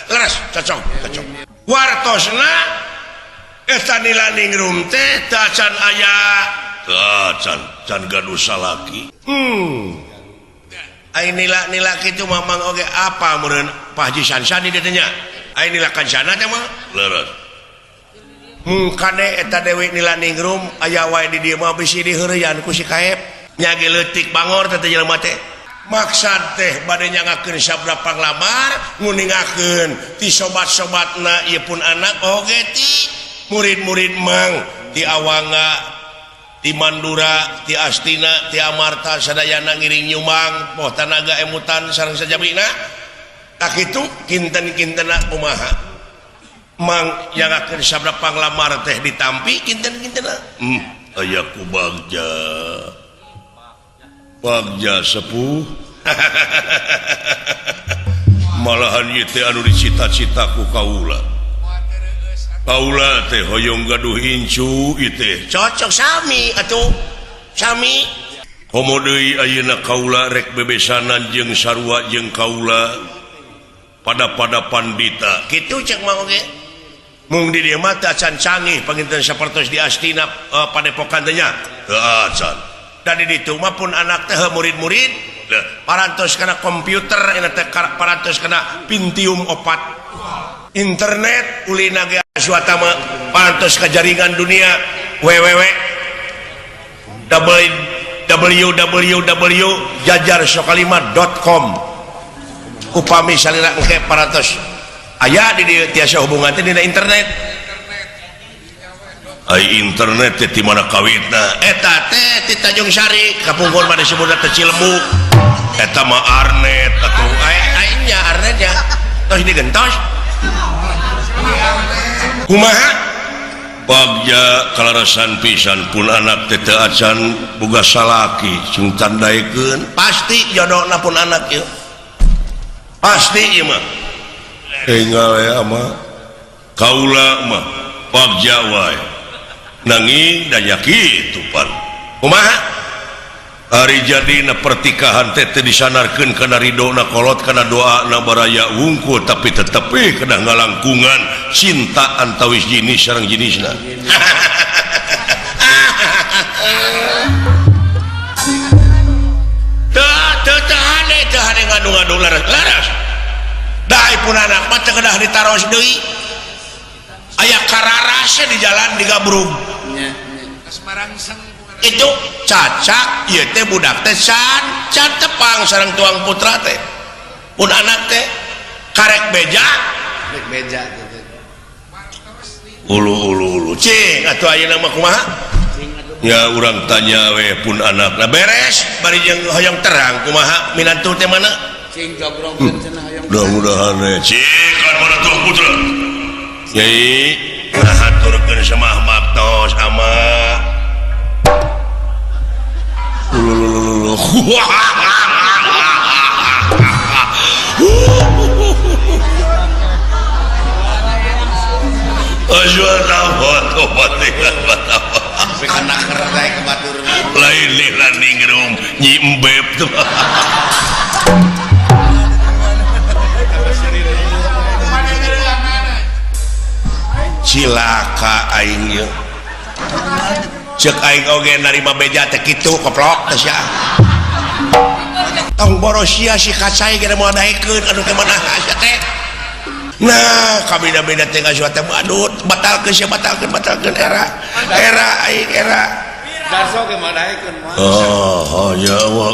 [SPEAKER 1] Leres cocok cocok wartosna eta di landing room teh teu acan aya Teu can gaduh salaki. Ai nila-nila kitu mamang oge apa meureun Pak Haji Sansani dieu teh nya. Ai nila kancana teh mah leres. Kade eta Dewi Nila Ningrum aya wae di dieu mah bisi diheureyan ku si Kaep. Nya ge leutik bangor teh jelema teh. Maksad teh bade nyangakeun sabda panglamar nguningakeun ti sobat-sobatna ieu pun anak oge ti murid-murid mang ti Awangga ti Mandura ti Astina ti Amarta sadayana ngiring nyumang poh tanaga emutan sareng sajabina. Tak kitu kinten-kintena kumaha mang nyangakeun sabda panglamar teh ditampi kinten-kintena. Aya ku bagja bagja sepuh. Malahan ieu teh anu dicita-cita ku kaula. Kaula teh hoyong gaduh incu ieu teh cocok sami atuh sami. Komo deui ayeuna kaula rek bebesanan jeung sarua jeung kaula pada-pada pandita. Kitu cek mah oge. Mung di dieu mah teu acan canggih panginten sapertos di Astina padepokan teh nya. Teu acan. Dan di ditu mah pun anak teh murid-murid parantos kana komputer eta teh parantos kana Pentium 4. Internet ulina ge suata mah parantos ka jaringan dunia www www.jajarsokalima.com. Upami salira engke parantos aya di dieu tiasa hubungan teh dina internet. Ai internet teh di mana kawitna? Eta teh ti Tanjung Sari kapungkur mah disebutna teh Cilembu. Eta mah Arnet atuh. Ai nya Arnet nya. Tos digentos. Kumaha? Bagja kalarasan pisan pun anak teh teu acan boga salaki sing tandaekeun. Pasti jodona pun anak ieu. Pasti ieu mah. Enggal ya mah. Kaula mah bagja wae. Nanging da nya kitu pan. Kumaha? Ari jadina pertikahan teh teu disanarkeun kana ridona kolot kana doana baraya wungkul tapi tetep kedah ngalangkungan cinta antawis jenis sareng jenisna. Teu teu teu hade teu hade ngadu-ngadu laras laras. Da pun anak mah teu kedah ditaros deui. Aya kararasna di jalan digabrug. Itu cacak ieu teh budak teh can can tepang sareng tuang putra teh pun anak teh karek beja
[SPEAKER 3] rek beja
[SPEAKER 1] ulu ulu ulu cing atuh ayeuna mah kumaha ya urang tanya we pun anak nah beres bari jeung hoyong terang kumaha minantu teh mana
[SPEAKER 7] cing jogrongkeun cenah hoyong
[SPEAKER 1] mudah-mudahan we cing kan mana tuang putra Nyai ngahaturkeun samah baktos ama lain ningrum nyimbeb tuh. Cilaka aing ieu. Cek aing oge narima beja teh kitu koplok teh sia. Tong boros sia si kacai ge moal daekeun anu teh mana sia teh. Nah, kabeda-beda teh ngasuat teh aduh batalkeun sia batalkeun batalkeun era. Era aing era.
[SPEAKER 3] Darso ge moal daekeun moal.
[SPEAKER 1] Oh, ya Allah.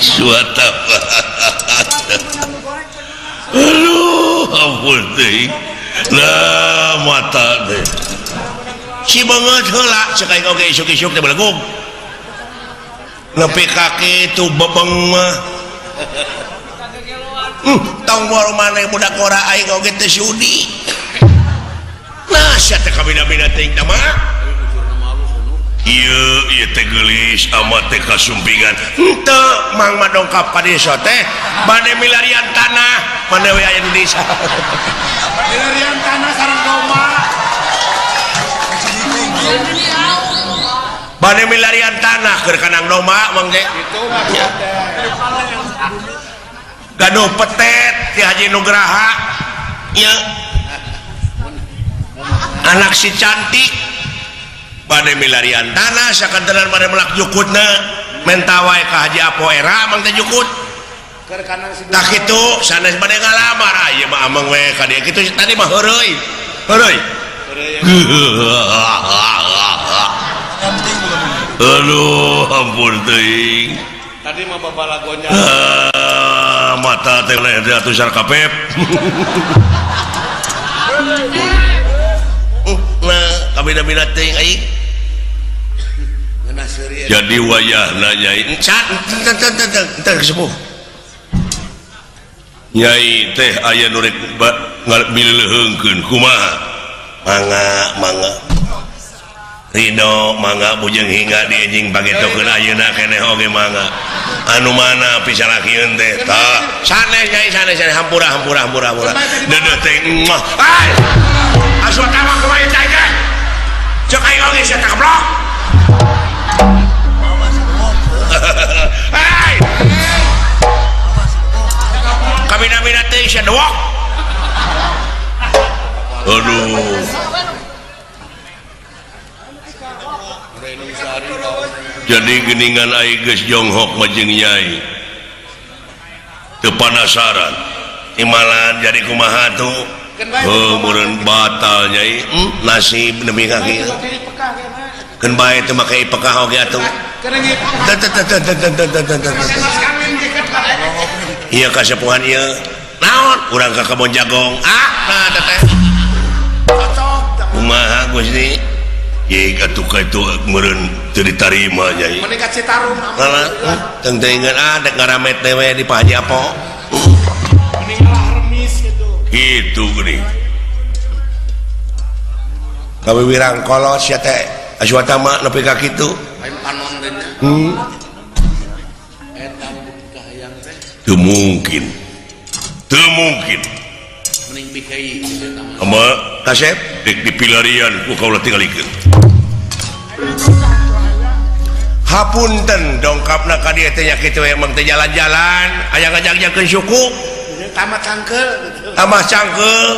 [SPEAKER 1] Suata. Aduh, ampun teh. Lah mata teh. Si banget heula cek aing oge isuk-isuk teh belegug. Nepi ka kitu bebeng mah. Tong boro maneh budak ora aing oge teu sudi. Nah, sia teh kabina-bina teuing teh mah. Ieu ieu teh geulis amat teh kasumpingan. Henteu mang mah dongkap ka desa teh bade milarian tanah, mane we aya di desa.
[SPEAKER 3] Milarian tanah sareng domba.
[SPEAKER 1] Bade milarian tanah keur kanang domba mang teh.
[SPEAKER 3] Kitu maksudna.
[SPEAKER 1] Gaduh petet ti Haji Nugraha. Ieu. Anak si cantik bade milarian tanah sakantenan bade melak jukutna menta wae ka Haji Apo era mang teh jukut. Tah kitu sanes bade ngalamar ah ieu mah ameng we ka dieu kitu tadi mah heureuy. Heureuy. Aduh ampun teuing.
[SPEAKER 3] Tadi mah babalagonya.
[SPEAKER 1] Mata teh leh atusan kapep. Nah, kabina-bina teuing aing. Jadi wayahna nyai encan teu sepuh. Nyai teh aya nu rek ngaleuheungkeun kumaha? Mangga, mangga. Ridho mangga bujeng hingga di anjing pagetokeun ayeuna keneh oge mangga. Anu mana pisalakieun teh? Tah, sanes nyai sanes sanes hampura hampura hampura hampura. Deudeuh teh muah. Ai! Aswatama kumaha teh teh? Cek aing oge sia teh goblok. Hai! Kabina-bina teh sia dewok. Aduh. Jadi geningan aing geus jonghok mah jeung nyai. Teu panasaran. Imalan jadi kumaha tuh? Heuh meureun batal nyai. Nasib nepi ka kieu. Keun bae teu make ipekah oge atuh. Ieu kasepuhan ieu. Naon? Urang ka kebon jagong. Ah, nah teh. Kumaha Gusti? Ye atuh ka itu meureun teu ditarima nyai.
[SPEAKER 3] Meuni ka Citarum.
[SPEAKER 1] Halah, teuing-teuingeun ah dek ngaramet teh we di Pak Haji Apo.
[SPEAKER 3] Mending ngalah remis gitu.
[SPEAKER 1] Kitu geuning. Kawiwirang kolot sia teh Aswatama nepi ka kitu.
[SPEAKER 3] Lain panon teh nya. Eta ka hayang teh.
[SPEAKER 1] Teu mungkin. Teu mungkin.
[SPEAKER 3] Mending bikai eta mah.
[SPEAKER 1] Ama kasep dek dipilarian ku kaula tingalikeun. Hapunten dongkapna ka dieu teh nya kitu emang teh jalan-jalan aya ngajak-ajakeun suku.
[SPEAKER 3] Tamat cangkeul gitu.
[SPEAKER 1] Tambah cangkeul.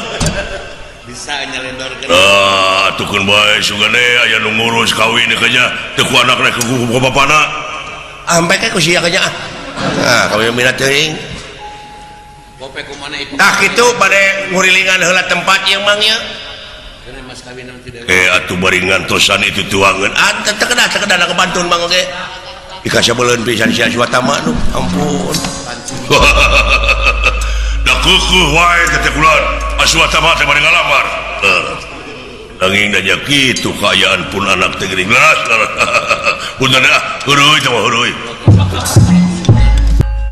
[SPEAKER 3] Bisa nyelendorkeun.
[SPEAKER 1] Ah, tukeun bae sugane aya nu ngurus kawin ka nya teu ku anakna ku bapana. Ampe ke ku sia ka nya. Ah, kawin minat teuing.
[SPEAKER 3] Gope kumana ieu?
[SPEAKER 1] Tah kitu bade ngurilingan heula tempat ieu mang ieu. Atuh bari ngantosan itu tuangan. Ah, teu kedah teu kedah kebantun mang oge. Dikasabeuleun pisan sia Aswatama nu. Ampun. Da keukeeh wae teh kulan. Aswatama teh bari ngalamar. Nanging da nya kitu kaayaan pun anak teh geuning leras. Punten ah, heuruy teh mah heuruy.